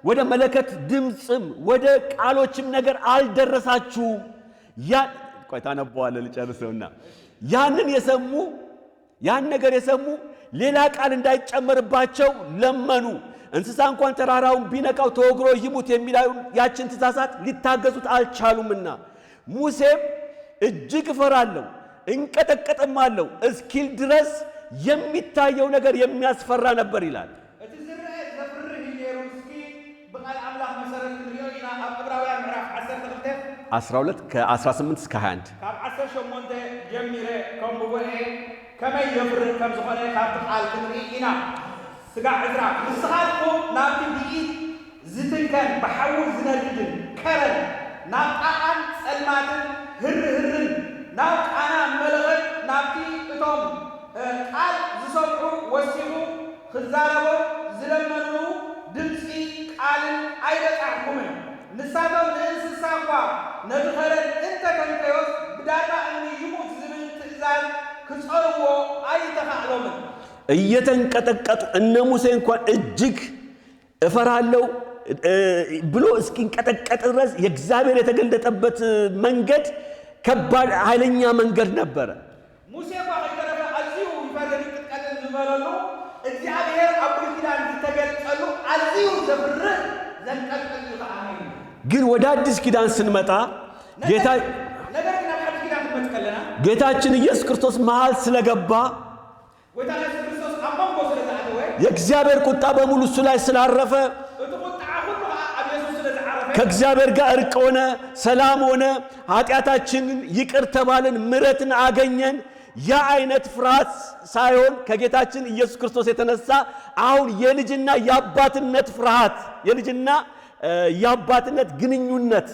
ወደ መለከት ድምፅም፣ ወደ ቃሎችም ነገር አልደረሳችሁም። ያ ቆይ ታነበዋለህ፣ ልጨርሰውና ያንን የሰሙ ያን ነገር የሰሙ ሌላ ቃል እንዳይጨመርባቸው ለመኑ። እንስሳ እንኳን ተራራውን ቢነካው ተወግሮ ይሙት የሚለውን ያችን ትእዛዝ ሊታገዙት አልቻሉምና፣ ሙሴም እጅግ እፈራለሁ እንቀጠቀጥማለሁ እስኪል ድረስ የሚታየው ነገር የሚያስፈራ ነበር ይላል።
እቲ ዝርአ ዘፍርህ እዩ ነይሩ። እስኪ ብቓል ኣምላኽ መሰረት ክንሪኦ ኢና። ኣብ ዕብራውያን ምዕራፍ 12
12 ከ18 እስከ 21።
ካብ 18 ጀሚረ ከንብቦ እየ። ከመይ የፍርህ ከም ዝኾነ ካብቲ ቃል ክንርኢ ኢና። ስጋዕ 20። ንስኻትኩም ናብቲ ብኢድ ዝትንከን ብሓዊ ዝነድድን ከረን፣ ናብ ጣቓን ጸልማትን ህርህርን፣ ናብ ቃና መለኸት፣ ናብቲ እቶም ቃል ዝሰምዑ ወሲኹ ክዛረቦም ዝለመንሉ ድምፂ ቃልን ኣይበፃሕኩምን። ንሳቶም ንእንስሳ እኳ ነቲ ኸረን እንተተንከዮስ ብዳርባ እምኒ ይሙት ዝብል ትእዛዝ ክጸርዎ ኣይተኻእሎምን።
እየተንቀጠቀጡ እነ ሙሴ እንኳን እጅግ እፈራለሁ ብሎ እስኪንቀጠቀጥ ድረስ የእግዚአብሔር የተገለጠበት መንገድ ከባድ ኃይለኛ መንገድ ነበረ።
ሙሴ እኳ ከይተረፈ ኣዝዩ ይፈርህን ይቅጥቀጥን ዝበለሉ እግዚኣብሔር ኣብ ብሉይ ኪዳን ዝተገልጸሉ ኣዝዩ ዘፍርህ ዘንቀጥቅጥ እዩ ከዓ ነይሩ።
ግን ወደ አዲስ ኪዳን ስንመጣ ጌታ
ነገር ግን ኣብ ሓድሽ ኪዳን ክንመጽእ ከለና
ጌታችን ኢየሱስ ክርስቶስ መሃል ስለገባ፣
ጎይታ ኢየሱስ ክርስቶስ ኣብ መንጎ ስለ ዝኣተወ፣
የእግዚአብሔር ቁጣ በሙሉ እሱ ላይ ስላረፈ፣
እቲ ቁጥዓ ኩሉ ከዓ ኣብ የሱስ ስለ ዝዓረፈ፣
ከእግዚአብሔር ጋር እርቅ ሆነ፣ ሰላም ሆነ፣ ኃጢአታችንን ይቅር ተባልን፣ ምሕረትን አገኘን። ያ አይነት ፍርሃት ሳይሆን ከጌታችን ኢየሱስ ክርስቶስ የተነሳ አሁን የልጅና የአባትነት ፍርሃት፣ የልጅና የአባትነት ግንኙነት።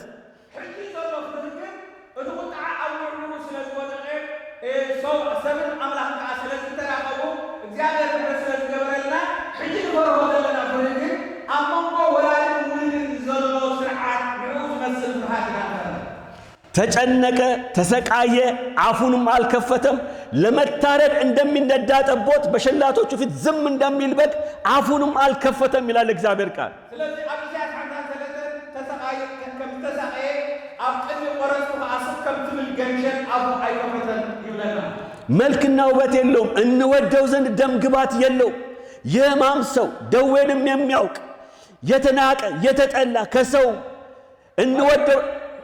ሕጂ ዘሎ ፍርህ ግን እቲ ቁጥዓ ኣብ ልዕሊኡ ስለ ዝወደቐ፣ ሰው ሰብን ኣምላኽን ከዓ ስለ ዝተራኸቡ፣ እግዚኣብሔር ምሕረት ስለ ዝገበረልና፣ ሕጂ ንፈርሆ ዘለና ፍርህ ግን ኣብ መንጎ ወላድን ውሉድን ዘሎ ስርዓት ንዕኡ ዝመስል ፍርሃት ኢና ንፈርህ።
ተጨነቀ፣ ተሰቃየ፣ አፉንም አልከፈተም። ለመታረድ እንደሚነዳ ጠቦት፣ በሸላቶቹ ፊት ዝም እንደሚል በግ አፉንም አልከፈተም ይላል እግዚአብሔር ቃል።
ስለዚ ኣብ ኢሳያስ 53 ተሰቃየ ከም ዝተሳቀየ፣ ኣብ ቅድሚ ቆረፅቱ ከዓ ስቕ ከም ትብል ገንሸል ኣፉ ኣይከፈተን ይብለና።
መልክና ውበት የለውም፣ እንወደው ዘንድ ደም ግባት የለውም። የሕማም ሰው፣ ደዌንም የሚያውቅ፣ የተናቀ የተጠላ፣ ከሰው እንወደው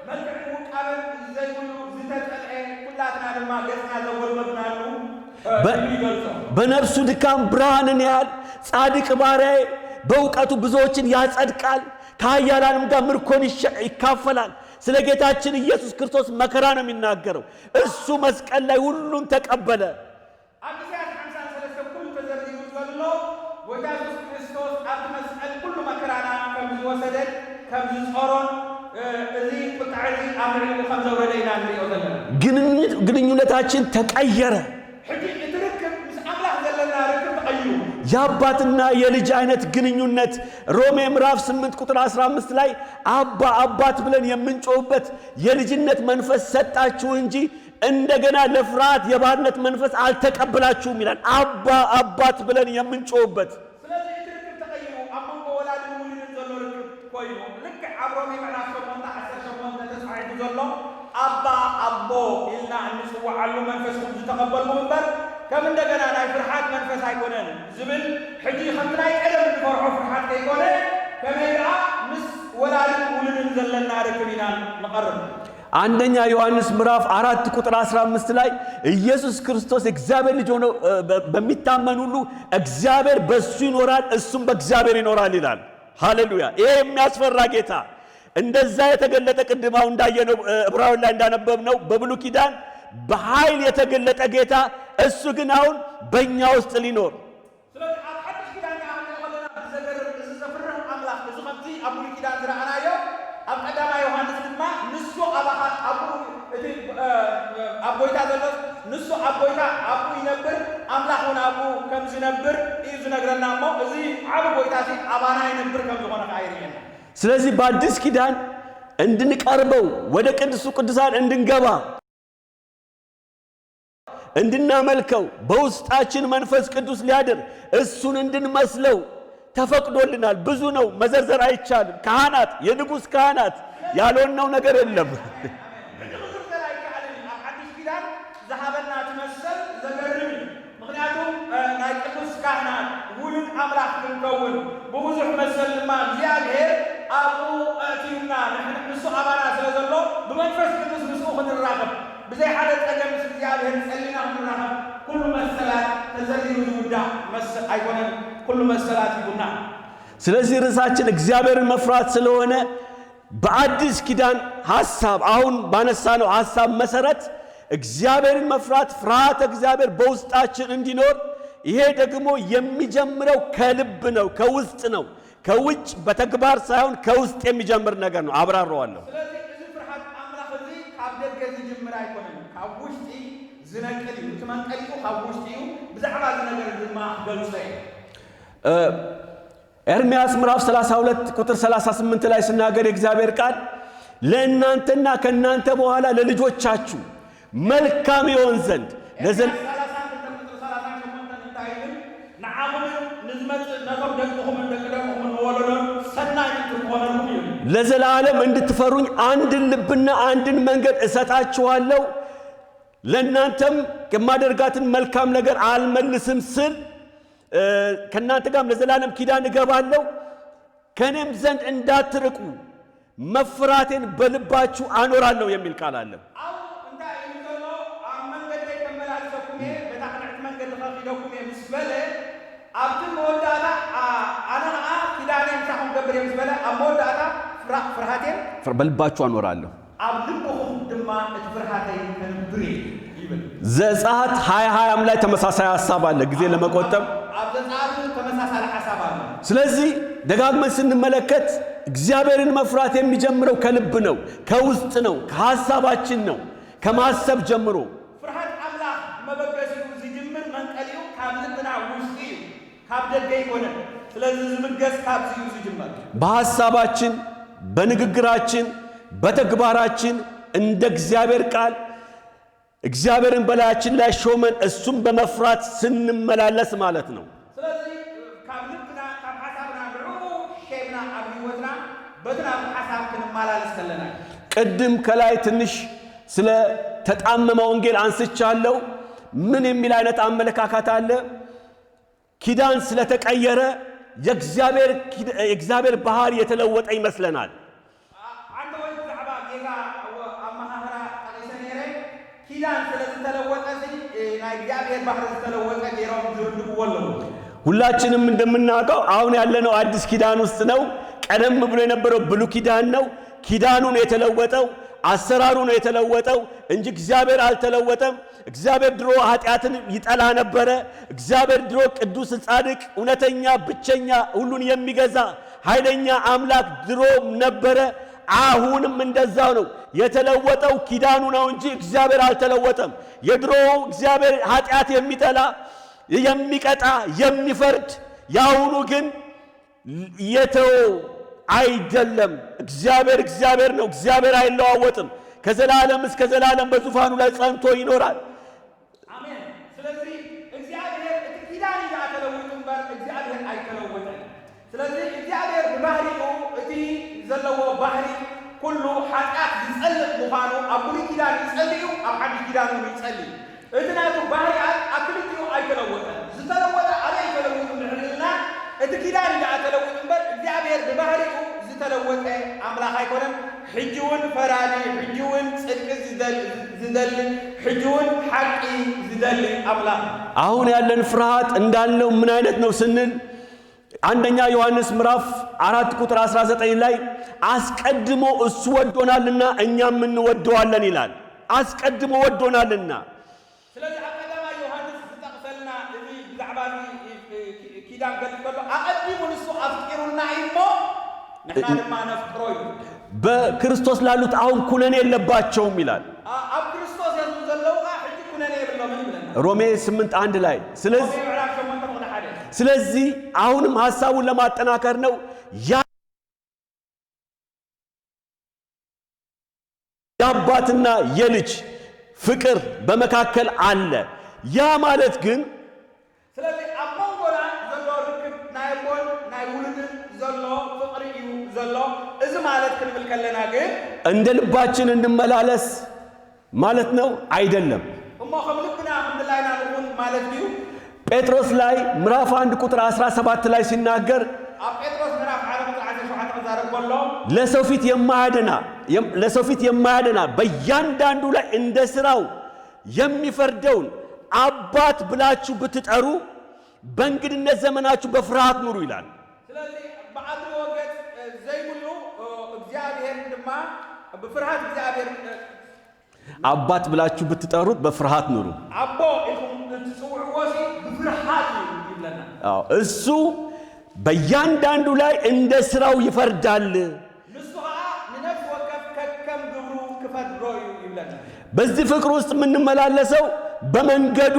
መልክዕን ውቃበን ዘይብሉ ዝተጠልዐ፣ ኩላትና ድማ ገጽና ዘወልበብናሉ ይገልጾ።
በነፍሱ ድካም ብርሃንን ያህል ጻድቅ ባሪያዬ በእውቀቱ ብዙዎችን ያጸድቃል፣ ከኃያላንም ጋር ምርኮን ይካፈላል። ስለ ጌታችን ኢየሱስ ክርስቶስ መከራ ነው የሚናገረው። እሱ መስቀል ላይ ሁሉን ተቀበለ።
ኣብ ኢሳያስ 53 ኩሉ ተዘርዚሩ ዘሎ ጎይታ የሱስ ክርስቶስ ኣብቲ መስቀል ኩሉ መከራና ከም ዝወሰደን ከም ዝጾሮን እዚ ቁጥዓ እዚ ኣብ ልዕሊኡ ከም ዘውረደ ኢና ንሪኦ ዘለና።
ግንኙነታችን ተቀየረ።
ሕጂ እቲ ርክብ ምስ ኣምላኽ ዘለና ርክብ ተቐይሩ።
የአባትና የልጅ አይነት ግንኙነት ሮሜ ምዕራፍ 8 ቁጥር 15 ላይ አባ አባት ብለን የምንጮህበት የልጅነት መንፈስ ሰጣችሁ እንጂ እንደገና ለፍርሃት የባርነት መንፈስ አልተቀበላችሁም ይላል። አባ አባት ብለን የምንጮህበት።
ስለዚ እቲ ርክብ ተቐይሩ፣ ኣብ መንጎ ወላድን ውሉድን ዘሎ ርክብ ኮይኑ ልክዕ ኣብ ሮሜ ምዕራፍ 8 18 ተፃሒፉ ዘሎ ኣባ ኣቦ ኢልና እንፅዋዓሉ መንፈስኩም ዝተቐበልኩም እምበር ከም እንደገና ናይ ፍርሓት መንፈስ ኣይኮነን ዝብል፣ ሕጂ ከምቲ ናይ ቀደም እንፈርሖ ፍርሓት ከይኮነ ከመይ ደኣ ምስ ወላድን ውሉድን ዘለና ርክብ ኢና ንቐርብ።
አንደኛ ዮሐንስ ምዕራፍ 4 ቁጥር 15 ላይ ኢየሱስ ክርስቶስ እግዚአብሔር ልጅ ሆኖ በሚታመን ሁሉ እግዚአብሔር በእሱ ይኖራል፣ እሱም በእግዚአብሔር ይኖራል ይላል። ሃሌሉያ! ይሄ የሚያስፈራ ጌታ እንደዛ የተገለጠ፣ ቅድም አሁን እንዳየነው ዕብራውያን ላይ እንዳነበብነው በብሉይ ኪዳን በኃይል የተገለጠ ጌታ፣ እሱ ግን አሁን በእኛ ውስጥ ሊኖር
ስለዚ ኣብ ሓድሽ ኪዳን ከዓ ክንሪኦ ከለና ብዘገርም እዚ ዘፍርህ ኣምላኽ እዚ ከምቲ ኣብ ብሉይ ኪዳን ዝረኣናዮ፣ ኣብ ቀዳማ ዮሃንስ ድማ ንሱ ኣባኻ ኣብኡ እቲ ኣብ ጎይታ ዘሎ ንሱ ኣብ ጎይታ ኣብኡ ይነብር፣ ኣምላኽ እውን ኣብኡ ከም ዝነብር እዩ ዝነግረና እሞ እዚ ዓብ ጎይታ እዚ ኣባና ይነብር ከም ዝኾነ ከዓ ይርአየና።
ስለዚህ በአዲስ ኪዳን እንድንቀርበው ወደ ቅድስቱ ቅዱሳን እንድንገባ እንድናመልከው በውስጣችን መንፈስ ቅዱስ ሊያድር እሱን እንድንመስለው ተፈቅዶልናል። ብዙ ነው፣ መዘርዘር አይቻልም። ካህናት፣ የንጉሥ ካህናት ያልሆነው ነገር የለም።
ሕጂ ክዝርዘር ኣይከኣልን እዩ። ኣብ ሓድሽ ኪዳን ዝሃበና ትመሰል ዘገርም እዩ። ምክንያቱም ናይ ቅዱስ ካህናት ውሉድ ኣምላኽ ክንከውን ብብዙሕ መሰል ድማ እግዚኣብሔር ኣብኡ ኣእትዩና፣ ንሱ ኣባና ስለ ዘሎ ብመንፈስ ቅዱስ ምስኡ ክንራኸብ፣ ብዘይ ሓደ ፀገም ምስ እግዚኣብሔር ፀሊና ክንራኸብ፣ ኩሉ መሰላት ተዘሪሩ ዝውዳእ መሰል ኣይኮነን፣ ኩሉ መሰላት ይቡና።
ስለዚህ ርዕሳችን እግዚአብሔርን መፍራት ስለሆነ በአዲስ ኪዳን ሐሳብ፣ አሁን ባነሳነው ሐሳብ መሰረት እግዚአብሔርን መፍራት፣ ፍርሃተ እግዚአብሔር በውስጣችን እንዲኖር፣ ይሄ ደግሞ የሚጀምረው ከልብ ነው፣ ከውስጥ ነው። ከውጭ በተግባር ሳይሆን ከውስጥ የሚጀምር ነገር ነው። አብራራዋለሁ።
ስለዚ እዚ ፍርሃት ኣምላኽ እዚ ካብ ደገ ዝጅምር ኣይኮነን፣ ካብ ውሽጢ ዝነቅል እዩ። እቲ መንቀሊኡ ካብ ውሽጢ እዩ። ብዛዕባ እዚ ነገር እዚ ድማ ክገልፆ እየ።
ኤርምያስ ምዕራፍ 32 ቁጥር 38 ላይ ስናገር የእግዚአብሔር ቃል ለእናንተና ከእናንተ በኋላ ለልጆቻችሁ መልካም ይሆን ዘንድ
ኤርምያስ 32 ቁጥሪ 38 እንታይ ይብል? ንዓኹምን ንዝመፅእ ነቶም ደቅኹምን ደቂ ደቅኹምን ንወለዶን ሰናይ ምእንቲ ክኾነልኩም ይብል።
ለዘላለም እንድትፈሩኝ አንድን ልብና አንድን መንገድ እሰጣችኋለሁ፣ ለእናንተም የማደርጋትን መልካም ነገር አልመልስም ስል ከእናንተ ጋርም ለዘላለም ኪዳን እገባለሁ፣ ከእኔም ዘንድ እንዳትርቁ መፍራቴን በልባችሁ አኖራለሁ የሚል ቃል አለ።
ኣብኡ እንታይ እዩ ዘሎ? ኣብ መንገደይ ከመላልሰኩም እየ፣ በታ ቅንዕቲ መንገዲ ከኺደኩም እየ ምስ በለ፣ ኣብቲ መወዳእታ ኣነ ከዓ ኪዳነይ ምሳኹም ገብር እየ ምስ በለ፣ ኣብ መወዳእታ ፍርሃቴን
በልባችሁ አኖራለሁ።
ኣብ ልብኹም ድማ እቲ ፍርሃተይ ከንብር እየ ይብል።
ዘጸአት 20 20ም ላይ ተመሳሳይ ሐሳብ አለ፣ ጊዜ ለመቆጠብ።
ኣብ ዘጸአት ተመሳሳሊ ሓሳብ ኣሎ።
ስለዚህ ደጋግመን ስንመለከት እግዚአብሔርን መፍራት የሚጀምረው ከልብ ነው፣ ከውስጥ ነው፣ ከሐሳባችን ነው፣ ከማሰብ ጀምሮ።
ፍርሃት ኣምላኽ መበገሲኡ ዝጅምር መንቀሊኡ ካብ ልብና ውሽጢ እዩ፣ ካብ ደገ ኣይኮነን። ስለዚ ዝብገስ ካብዚ እዩ ዝጅመር።
በሐሳባችን፣ በንግግራችን፣ በተግባራችን እንደ እግዚአብሔር ቃል እግዚአብሔርን በላያችን ላይ ሾመን እሱም በመፍራት ስንመላለስ ማለት ነው።
ስለዚ ካብ ልብና ካብ ሓሳብና ንዕኡ ሸምና ኣብ ሂወትና በቲ ናብ ሓሳብ ክንመላለስ ከለና እዩ።
ቅድም ከላይ ትንሽ ስለ ተጣመመ ወንጌል አንስቻለሁ። ምን የሚል አይነት አመለካከት አለ? ኪዳን ስለተቀየረ የእግዚአብሔር ባህሪ የተለወጠ ይመስለናል።
ዓንተ ወይ ብዛዕባ ጌጋ ኣመሃህራ ጠቂሰ ነይረ። ኪዳን ስለ ዝተለወጠ ናይ እግዚኣብሔር ባህሪ ዝተለወጠ ገይሮም ዝርድእዎ ኣለዉ።
ሁላችንም እንደምናውቀው አሁን ያለነው አዲስ ኪዳን ውስጥ ነው። ቀደም ብሎ የነበረው ብሉይ ኪዳን ነው። ኪዳኑ ነው የተለወጠው፣ አሰራሩ ነው የተለወጠው እንጂ እግዚአብሔር አልተለወጠም። እግዚአብሔር ድሮ ኃጢአትን ይጠላ ነበረ። እግዚአብሔር ድሮ ቅዱስ፣ ጻድቅ፣ እውነተኛ፣ ብቸኛ፣ ሁሉን የሚገዛ ኃይለኛ አምላክ ድሮ ነበረ። አሁንም እንደዛው ነው። የተለወጠው ኪዳኑ ነው እንጂ እግዚአብሔር አልተለወጠም። የድሮው እግዚአብሔር ኃጢአት የሚጠላ፣ የሚቀጣ፣ የሚፈርድ፣ የአሁኑ ግን የተወው አይደለም። እግዚአብሔር እግዚአብሔር ነው። እግዚአብሔር አይለዋወጥም። ከዘላለም እስከ ዘላለም በዙፋኑ ላይ ጸንቶ ይኖራል።
ኣሜን። ስለዚ እግዚኣብሔር እቲ ኪዳን እዩ ተለዊጡ እምበር እግዚኣብሔር ኣይተለወጠን። ስለዚ እግዚኣብሔር ብባህሪኡ እቲ ዘለዎ ባህሪ ኩሉ ሓጢኣት ዝፀልእ ምዃኑ ኣብ ብሉይ ኪዳን ይፀሊ እዩ፣ ኣብ ሓድሽ ኪዳን እውን ይፀሊ። እቲ ናቱ ባህሪያት ኣብ ክልቲኡ ኣይተለወጠን። ዝተለወጠ ኣበይ ተለዊጡ ንሕልና እቲ ኪዳን እዩ ተለዊጡ እምበር እግዚኣብሔር ብባህሪኡ ዝተለወጠ ኣምላኽ ኣይኮነን። ሕጂ እውን ፈራዲ፣ ሕጂ እውን ፅድቂ ዝደሊ፣ ሕጂ እውን ሓቂ ዝደሊ ኣምላኽ እዩ።
አሁን ያለን ፍርሃት እንዳልነው ምን አይነት ነው ስንል አንደኛ ዮሐንስ ምዕራፍ 4 ቁጥር 19 ላይ አስቀድሞ እሱ ወዶናልና እኛም እንወደዋለን ይላል። አስቀድሞ ወዶናልና።
ስለዚ ኣብ ቀዳማይ ዮሃንስ ዝጠቕሰልና እዚ ብዛዕባ እዚ ኪዳን ገልፅ ከሎ ኣቐዲሙ ንሱ ኣፍቂሩና እዩ እሞ ንሕና ድማ ነፍቅሮ እዩ።
በክርስቶስ ላሉት አሁን ኩነኔ የለባቸውም ይላል።
ኣብ ክርስቶስ የሱስ ዘለዉ ከዓ ሕጂ ኩነኔ የብሎምን ይብለና።
ሮሜ 8 1 ላይ። ስለዚህ
ሮሜ ምዕራፍ 8 ቁጥሪ 1።
ስለዚህ አሁንም ሐሳቡን ለማጠናከር ነው። የአባትና የልጅ ፍቅር በመካከል አለ። ያ ማለት ግን
ስለዚ ኣብ መንጎና ዘሎ ርክብ ናይ ኣቦን ናይ ውሉድን ዘሎ ፍቅሪ እዩ ዘሎ። እዚ ማለት ክንብል ከለና ግን
እንደ ልባችን እንመላለስ ማለት ነው አይደለም።
እሞ ከም ልብና ከምድላይና ንኹን ማለት ድዩ?
ጴጥሮስ ላይ ምዕራፍ 1 ቁጥር 17 ላይ ሲናገር
ኣብ ጴጥሮስ ምዕራፍ 1 ቁጥሪ 17 ክዛረብ ከሎ
ለሰው ፊት የማያደና በእያንዳንዱ ላይ እንደ ስራው የሚፈርደውን አባት ብላችሁ ብትጠሩ በእንግድነት ዘመናችሁ በፍርሃት ኑሩ ይላል።
ስለዚ ብኣድልዎ ገጽ ዘይብሉ እግዚአብሔር ድማ ብፍርሃት እግዚአብሔር
አባት ብላችሁ ብትጠሩት በፍርሃት ኑሩ።
ኣቦ ኢልኩም እትፅውዕዎ ሲ ብፍርሃት እዩ ይብለና።
አዎ፣ እሱ በእያንዳንዱ ላይ እንደ ስራው ይፈርዳል።
ንሱ ከዓ ንነፍሲ ወከፍ ከከም ግብሩ ክፈርዶ እዩ ይብለና።
በዚህ ፍቅር ውስጥ የምንመላለሰው በመንገዱ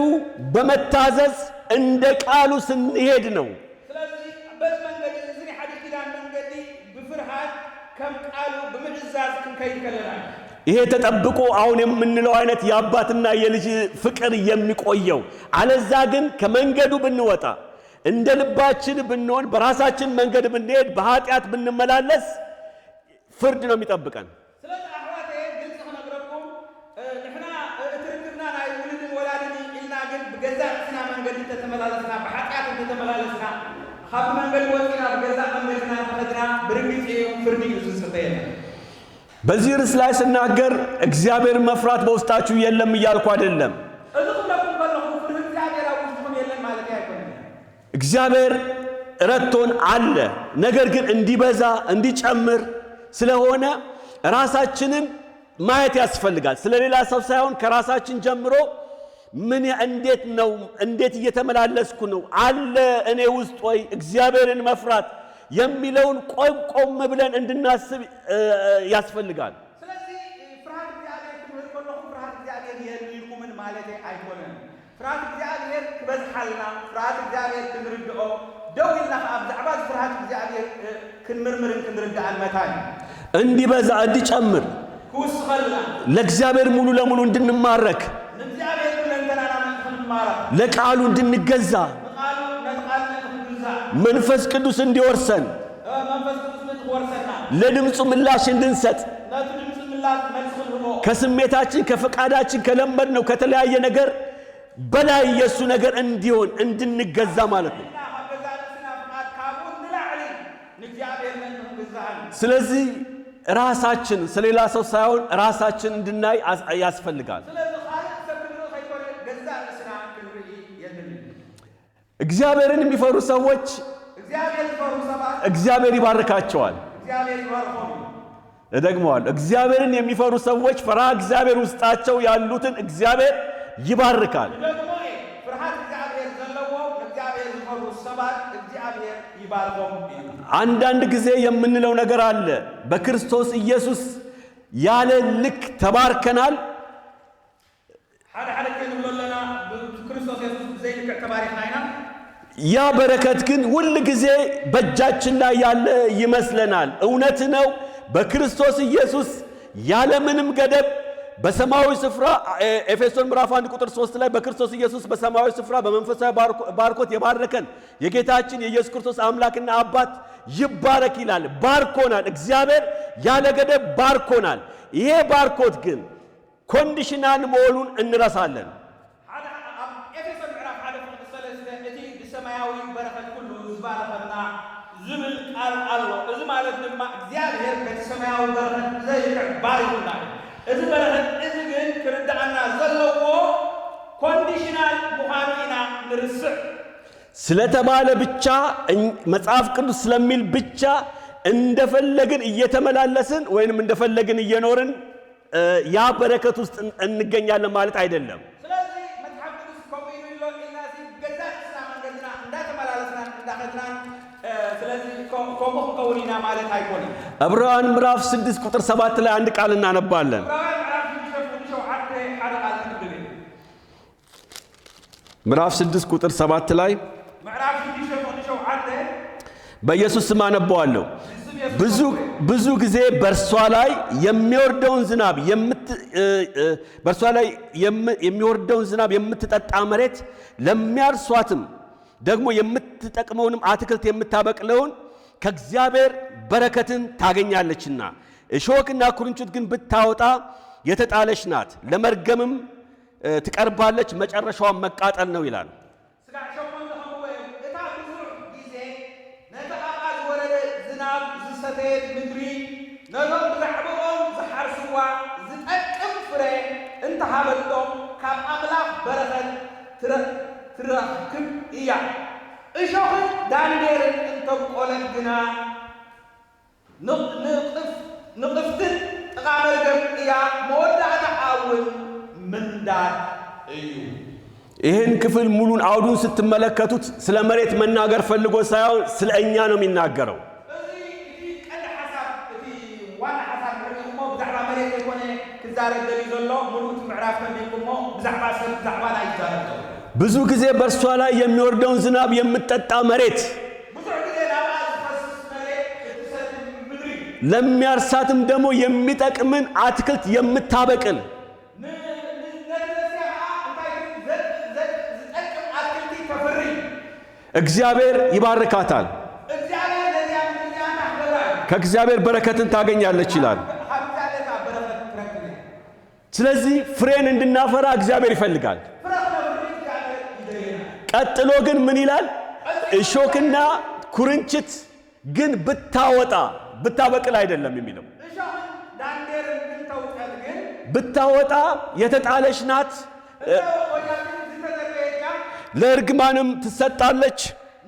በመታዘዝ እንደ ቃሉ ስንሄድ ነው።
ስለዚ በዚ መንገዲ እዚ ናይ ሓዲስ ኪዳን መንገዲ ብፍርሃት ከም ቃሉ ብምዕዛዝ ክንከይድ ከለና እዩ።
ይሄ ተጠብቆ አሁን የምንለው አይነት የአባትና የልጅ ፍቅር የሚቆየው። አለዛ ግን ከመንገዱ ብንወጣ፣ እንደ ልባችን ብንሆን፣ በራሳችን መንገድ ብንሄድ፣ በኃጢአት ብንመላለስ ፍርድ ነው የሚጠብቀን።
ስለዚ ኣሕዋተይ ግልፂ ክነግረኩም፣ ንሕና እቲ ርክብና ናይ ውሉድን ወላድን ኢልና ግን ብገዛእ ርእስና መንገዲ እንተተመላለስና፣ ብሓጢኣት እንተተመላለስና፣ ካብ መንገዲ ወፂና ብገዛእ መንገድና እንተኸድና ብርግፅ እዩ ፍርዲ እዩ ዝፅበየና።
በዚህ ርዕስ ላይ ስናገር እግዚአብሔር መፍራት በውስጣችሁ የለም እያልኩ አይደለም።
እዚ ክብለኩም ከለኹ ፍርሂ እግዚኣብሔር ኣብ ውሽጥኩም የለን ማለት ኣይኮነን።
እግዚአብሔር ረድቶን አለ። ነገር ግን እንዲበዛ እንዲጨምር ስለሆነ ራሳችንን ማየት ያስፈልጋል። ስለሌላ ሰው ሳይሆን ከራሳችን ጀምሮ ምን እንዴት ነው፣ እንዴት እየተመላለስኩ ነው፣ አለ እኔ ውስጥ ወይ እግዚአብሔርን መፍራት የሚለውን ቆም ቆም ብለን እንድናስብ ያስፈልጋል።
ስለዚ ፍርሃት እግዚኣብሔር ክምህር ከለኹ ፍርሃት እግዚኣብሔር የድልይኩምን ማለት ኣይኮነን። ፍርሃት እግዚኣብሔር ክበዝሓልና፣ ፍርሃት እግዚኣብሔር ክንርድኦ፣ ደው ኢልና ከዓ ብዛዕባ እዚ ፍርሃት እግዚኣብሔር ክንምርምርን ክንርዳእን መታን
እንዲበዛ እንዲጨምር
ክውስኸልና
ለእግዚአብሔር ሙሉ ለሙሉ እንድንማረክ፣
ንእግዚኣብሔር ኩለንተናና ምእንቲ ክንማረኽ፣
ለቃሉ እንድንገዛ፣
ንቃሉ ነቲ ቃል ምእንቲ ክንግዛእ፣
መንፈስ ቅዱስ እንዲወርሰን፣
መንፈስ ቅዱስ ምእንቲ ክወርሰና፣
ለድምፁ ምላሽ እንድንሰጥ፣
ነቲ ድምፂ ምላሽ መልሲ ክንህቦ፣
ከስሜታችን ከፈቃዳችን ከለመድነው ከተለያየ ነገር በላይ የእሱ ነገር እንዲሆን እንድንገዛ ማለት ነው።
ኢና ካብ ገዛእ ርእስና ፍቃድ ካብኡ ንላዕሊ ንእግዚኣብሔር ምእንቲ ክንግዛእን።
ስለዚህ ራሳችን ስለሌላ ሰው ሳይሆን ራሳችን እንድናይ ያስፈልጋል።
ስለዚ ካልእ ሰብ ክንርኢ ከይኮነ ገዛእ ርእስና ክንርኢ የድሊ።
እግዚአብሔርን የሚፈሩ ሰዎች
እግዚአብሔር ዝፈርሁ ሰባት
እግዚአብሔር ይባርካቸዋል።
እግዚአብሔር ይባርኮም እዩ።
እደግመዋለሁ። እግዚአብሔርን የሚፈሩ ሰዎች ፈሪሃ እግዚአብሔር ውስጣቸው ያሉትን እግዚአብሔር ይባርካል።
ደግሞ ፍርሃት እግዚአብሔር ዘለዎም ንእግዚአብሔር ዝፈርሁ ሰባት እግዚአብሔር ይባርኮም እዩ።
አንዳንድ ጊዜ የምንለው ነገር አለ። በክርስቶስ ኢየሱስ ያለ ልክ ተባርከናል።
ሓደ ሓደ ግዜ ንብሎ ኣለና ብክርስቶስ የሱስ ብዘይልክዕ ተባሪኽና ኢና።
ያ በረከት ግን ሁል ጊዜ በእጃችን ላይ ያለ ይመስለናል። እውነት ነው። በክርስቶስ ኢየሱስ ያለምንም ገደብ በሰማያዊ ስፍራ፣ ኤፌሶን ምዕራፍ 1 ቁጥር 3 ላይ በክርስቶስ ኢየሱስ በሰማያዊ ስፍራ በመንፈሳዊ ባርኮት የባረከን የጌታችን የኢየሱስ ክርስቶስ አምላክና አባት ይባረክ ይላል። ባርኮናል። እግዚአብሔር ያለ ገደብ ባርኮናል። ይሄ ባርኮት ግን conditional መሆኑን እንረሳለን።
ሓደ ኣብ ኤፌሶን ምዕራፍ 1 ፍቅዲ 3 እቲ ብሰማያዊ በረኸት ኩሉ ዝባረኸና ዝብል ቃል ኣሎ። እዚ ማለት ድማ እግዚአብሔር በቲ ሰማያዊ በረኸት ዘይልክዕ ባሪኹና እዩ። እዚ በረኸት እዚ ግን ክርዳእና ዘለዎ conditional ምዃኑ ኢና ንርስዕ።
ስለተባለ ብቻ፣ መጽሐፍ ቅዱስ ስለሚል ብቻ እንደፈለግን እየተመላለስን ወይንም እንደፈለግን እየኖርን ያ በረከት ውስጥ እንገኛለን ማለት አይደለም።
ስለዚ መጽሓፍ ቅዱስ ከምኡ ኢሉ ኢሎ ኢልና ገዛእ ርእስና መንገድና እንዳተመላለስናን እንዳኸድናን ስለዚ ከምኡ ክንከውን ኢና ማለት ኣይኮነን።
ዕብራውያን ምዕራፍ 6 ቁጥር 7 ላይ አንድ ቃል እናነባለን።
ዕብራውያን ምዕራፍ 6 ቁጥሪ 7 ሓደ ቃል ክንብብ እዩ።
ምዕራፍ 6 ቁጥር 7 ላይ
ምዕራፍ 6 ቁጥሪ 7
በኢየሱስ ስም አነበዋለሁ።
ብስም የሱስ
ብዙ ብዙ ጊዜ በእርሷ ላይ የሚወርደውን ዝናብ የምት እ እ በእርሷ ላይ የሚወርደውን ዝናብ የምትጠጣ መሬት፣ ለሚያርሷትም ደግሞ የምትጠቅመውንም አትክልት የምታበቅለውን ከእግዚአብሔር በረከትን ታገኛለችና፣ እሾክና ኩርንችት ግን ብታወጣ የተጣለች ናት፣ ለመርገምም ትቀርባለች፣ መጨረሻዋን መቃጠል ነው ይላል።
ስጋዕ 8 ከምኡ እዩ። እታ ብዙሕ ግዜ ነቲ ኣብኣ ዝወረደ ዝናብ ዝሰተየት ምድሪ ነቶም ብዛዕባኦም ዝሓርስዋ ዝጠቅም ፍረ እንተሃበቶም ካብ ኣምላኽ በረኸት ትረክብ እያ። እሾኽን ዳንዴርን እንተብቆለት ግና ንቕፍትን ጥቓ መርገም እያ፣ መወዳእታ እውን ምንዳድ እዩ።
ይህን ክፍል ሙሉን አውዱን ስትመለከቱት ስለ መሬት መናገር ፈልጎ ሳይሆን ስለ እኛ ነው የሚናገረው።
እዚ እቲ ቀንዲ ሓሳብ፣ እቲ ዋና ሓሳብ ንሪኢኹሞ ብዛዕባ መሬት ዘይኮነ ክዛረብ ደልዩ ዘሎ። ሙሉእ እቲ ምዕራፍ ከንቢብኩሞ ብዛዕባ ሰብ፣ ብዛዕባና ይዛረብ ዘሎ።
ብዙ ጊዜ በእርሷ ላይ የሚወርደውን ዝናብ የምትጠጣ መሬት፣
ብዙሕ ግዜ ናብኣ ዝፈስስ መሬት እትሰቲ ምድሪ፣
ለሚያርሳትም ደግሞ የሚጠቅምን አትክልት የምታበቅል፣
ነቲ ዘስያ ከዓ እንታይ ግን ዝጠቅም ኣትክልቲ ተፍሪ፣
እግዚአብሔር ይባርካታል፣
እግዚኣብሔር ነዚኣ ምድሪ እዚኣ ክገብራ እዩ።
ከእግዚአብሔር በረከትን ታገኛለች ይላል።
ካብ እግዚኣብሔር ከዓ በረኸት ትረክብ እያ።
ስለዚህ ፍሬን እንድናፈራ እግዚአብሔር ይፈልጋል።
ፍረ ክነፍሪ እግዚኣብሔር ይደልየና።
ቀጥሎ ግን ምን ይላል? እሾክና ኩርንችት ግን ብታወጣ፣ ብታበቅል አይደለም የሚለው።
እሾኽን ዳንዴርን ግን ተውፀት ግን፣
ብታወጣ የተጣለች ናት፣
እንተ ወያ ግን ዝተዘርአት እያ፣
ለእርግማንም ትሰጣለች፣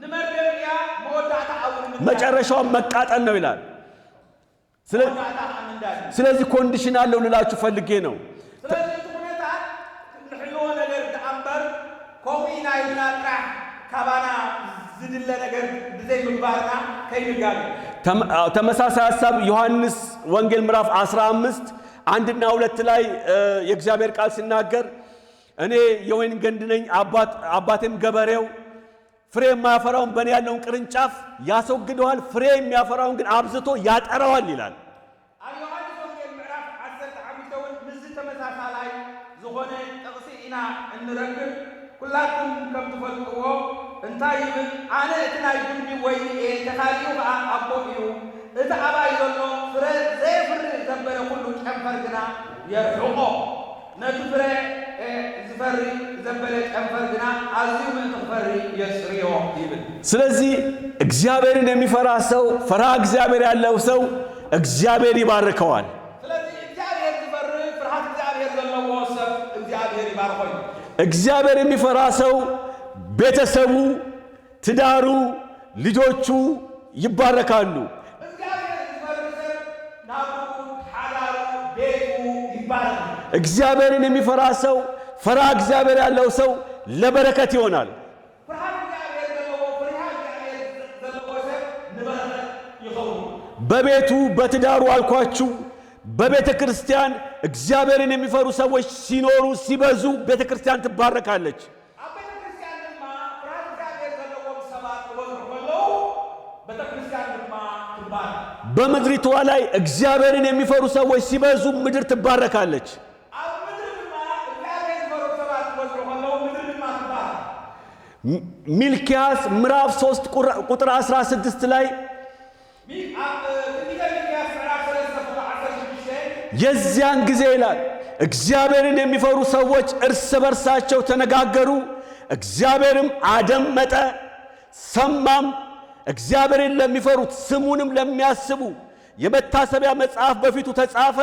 ንመርገም እያ፣ መወዳእታ እውን ምንዳድ፣
መጨረሻዋን መቃጠል ነው ይላል።
መወዳእታ ከዓ ምንዳድ እዩ።
ስለዚህ condition አለው ልላችሁ ፈልጌ ነው።
ስለዚ እቲ ኩነታት ንሕልዎ ነገር ደኣ እምበር ከምኡ ኢና ኢልና ጥራሕ ካባና ዝድለ ነገር ብዘይ ምግባርና ከይንጋገ።
ተመሳሳይ ሀሳብ ዮሐንስ ወንጌል ምዕራፍ 15 1ና 2 ላይ የእግዚአብሔር ቃል ሲናገር እኔ የወይን ግንድ ነኝ፣ አባቴም ገበሬው፣ ፍሬ የማያፈራውን በእኔ ያለውን ቅርንጫፍ ያስወግደዋል፣ ፍሬ የሚያፈራውን ግን አብዝቶ ያጠራዋል ይላል።
ኣብ ዮሃንስ ወንጌል ምዕራፍ 15 እውን ምዝ ተመሳሳላይ ዝኾነ ጥቕሲ ኢና እንረክብ። ኩላትኩም ከም ትፈልጥዎ እንታይ ይብል? ኣነ እቲ ናይ ጉንዲ ወይኒ እየ፣ ተኻሊኡ ከዓ ኣቦ እዩ። እቲ ኣባይ ዘሎ ፍረ ዘየፍሪ ዘበለ ኩሉ ጨንፈር ግና የርሕቆ፣ ነቲ ፍረ ዝፈሪ ዘበለ ጨንፈር ግና ኣዝዩ ምእንቲ ክፈሪ የፅርዮ ይብል።
ስለዚህ እግዚአብሔርን የሚፈራ ሰው፣ ፈሪሃ እግዚአብሔር ያለው ሰው እግዚአብሔር ይባርከዋል።
ስለዚ እግዚኣብሔር ዝፈርህ፣ ፍርሃት እግዚኣብሔር ዘለዎ ሰብ እግዚኣብሔር ይባርኮ እዩ።
እግዚአብሔር የሚፈራ ሰው ቤተሰቡ፣ ትዳሩ፣ ልጆቹ ይባረካሉ።
እግዚኣብሔር ዝፈርህ ሰብ ናብኡ፣ ሓዳሩ፣ ቤቱ ይባረክ።
እግዚአብሔርን የሚፈራ ሰው፣ ፈሪሃ እግዚአብሔር ያለው ሰው ለበረከት ይሆናል።
ፍርሃት እግዚኣብሔር ዘለዎ፣ ፍርሃ እግዚኣብሔር ዘለዎ ሰብ ንበረከት ይኸውን።
በቤቱ፣ በትዳሩ አልኳችሁ፣ በቤተ ክርስቲያን እግዚአብሔርን የሚፈሩ ሰዎች ሲኖሩ፣ ሲበዙ ቤተ ክርስቲያን ትባረካለች።
ኣብ ቤተ ክርስቲያን ድማ ፍርሃት እግዚኣብሔር ዘለዎም ሰባት ክበዝሑ ከለዉ ቤተ ክርስቲያን ድማ ትባረክ።
በምድሪቷ ላይ እግዚአብሔርን የሚፈሩ ሰዎች ሲበዙ ምድር ትባረካለች።
ኣብ ምድሪ ድማ እግዚኣብሔር ዝፈርሁ ሰባት ክበዝሑ ከለዉ ምድሪ ድማ ትባረክ።
ሚልኪያስ ምዕራፍ 3 ቁጥር 16 ላይ
ኣብ ትንቢተ ሚልክያስ ምዕራፍ 3 ቁጥሪ 16
የዚያን ጊዜ ይላል እግዚአብሔርን የሚፈሩ ሰዎች እርስ በርሳቸው ተነጋገሩ፣ እግዚአብሔርም አደመጠ ሰማም። እግዚአብሔርን ለሚፈሩት ስሙንም ለሚያስቡ የመታሰቢያ መጽሐፍ በፊቱ ተጻፈ።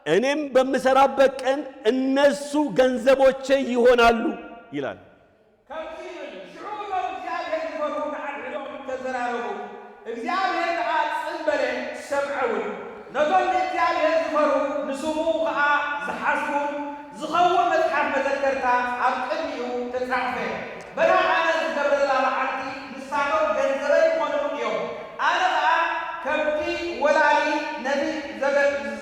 እኔም በምሰራበት ቀን እነሱ ገንዘቦቼ ይሆናሉ ይላል።
ከምዚ ይብል፣ ሽዑ እቶም እግዚኣብሔር ዝፈርሁ ንሓድሕዶም ተዘራረቡ፣ እግዚኣብሔር ከዓ ጽን በለ ሰምዐ እውን። ነቶም ንእግዚኣብሔር ዝፈርሁ ንስሙ ከዓ ዝሓስቡን ዝኸውን መፅሓፍ መዘከርታ ኣብ ቅድሚኡ ተጻሕፈ። በታ ኣነ ዝገብረላ መዓልቲ ንሳቶም ገንዘበይ ይኾኑ እዮም፣ ኣነ ከዓ ከምቲ ወላዲ ነቲ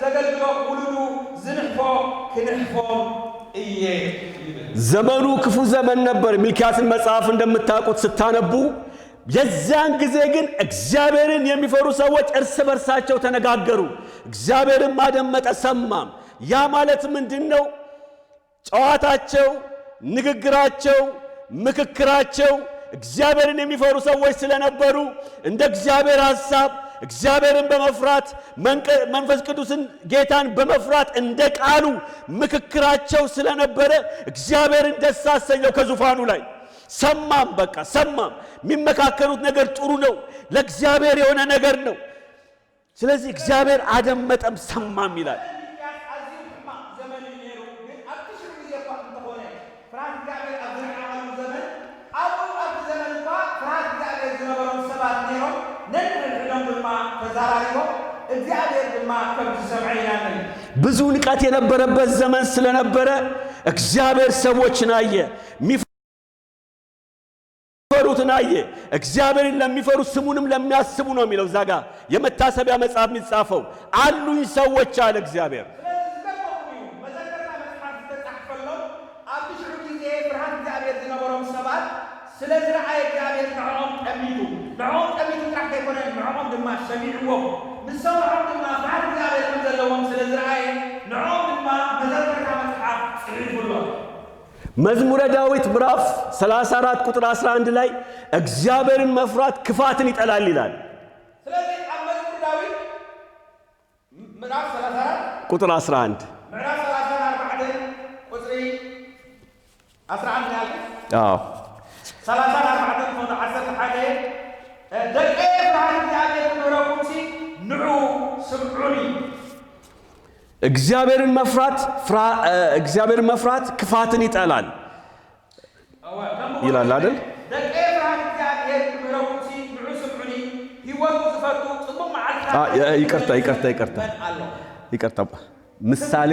ዘገልግሎ ውሉዱ ዝንሕፎ ክንሕፎም እየ ይብል።
ዘመኑ ክፉ ዘመን ነበር። ሚልኪያስን መጽሐፍ እንደምታውቁት ስታነቡ የዚያን ጊዜ ግን እግዚአብሔርን የሚፈሩ ሰዎች እርስ በርሳቸው ተነጋገሩ፣ እግዚአብሔርም አደመጠ ሰማም። ያ ማለት ምንድን ነው? ጨዋታቸው፣ ንግግራቸው፣ ምክክራቸው እግዚአብሔርን የሚፈሩ ሰዎች ስለነበሩ እንደ እግዚአብሔር ሐሳብ እግዚአብሔርን በመፍራት፣ መንፈስ ቅዱስን ጌታን በመፍራት፣ እንደ ቃሉ ምክክራቸው ስለነበረ እግዚአብሔርን ደስ አሰኘው። ከዙፋኑ ላይ ሰማም። በቃ ሰማም። የሚመካከሩት ነገር ጥሩ ነው፣ ለእግዚአብሔር የሆነ ነገር ነው። ስለዚህ እግዚአብሔር አደመጠም ሰማም ይላል።
ሚልክያስ ኣዝዩ ሕማቕ ዘመን እዩ ነይሩ። ግን ኣብቲ ሽዑ ግዜ እኳ እንተኾነ ፍርሃት እግዚኣብሔር ኣብ ዝረሓቐሉ ዘመን፣ ኣብኡ ኣብቲ ዘመን እኳ ፍርሃት እግዚኣብሔር ዝነበሮም ሰባት ነይሮም። ነንሕድሕዶም ድማ ተዘራሪቦም፣ እግዚኣብሔር ድማ ከም ዝሰምዐ ኢና ንርኢ።
ብዙ ንቀት የነበረበት ዘመን ስለነበረ እግዚአብሔር ሰዎችን አየ፣ የሚፈሩትን አየ። እግዚአብሔርን ለሚፈሩ ስሙንም ለሚያስቡ ነው የሚለው እዛ ጋ የመታሰቢያ መጽሐፍ የሚጻፈው፣ አሉኝ ሰዎች አለ እግዚአብሔር።
ስለዚ ዝገርመኩም እዩ፣ መዘከርታ መፅሓፍ ዝተፃሕፈሎም ኣብቲ ሽዑ ግዜ ፍርሃት እግዚኣብሔር ዝነበሮም ሰባት ስለ ዝረኣየ እግዚኣብሔር ንዕኦም ጠሚቱ፣ ንዕኦም ጠሚቱ ጥራሕ ከይኮነ ንዕኦም ድማ ሰሚዕዎም። ምስ ሰምዖም ድማ ፍርሃት እግዚኣብሔር ከም ዘለዎም ስለ ዝረኣየ ንዕኦም ድማ መዘከርታ መፅሓፍ ፅሒፉሎም።
መዝሙረ ዳዊት ምዕራፍ 34 ቁጥር 11 ላይ እግዚአብሔርን መፍራት ክፋትን ይጠላል ይላል።
ስለዚ ኣብ መዝሙር ዳዊት ምዕራፍ 34
ቁጥር 11።
ምዕራፍ 34 ቁፅሪ 11 ያልኩት?
አዎ።
34 ኮነ 11፣ ደቀ ፍርሃት እግዚኣብሔር ክምህረኩምሲ ንዑ ስምዑኒ።
እግዚአብሔርን መፍራት ክፋትን ይጠላል ይላል አይደል?
ደቀ ፍርሃት እግዚአብሔር ክምህረኩምሲ ንዑ ስምዑኒ፣ ህይወቱ ዝፈቱ ጽቡቕ መዓልትታት
ይቅርታ፣ ይቅርታ፣ ይቅርታ።
መን ኣሎ?
ይቅርታ፣ ምሳሌ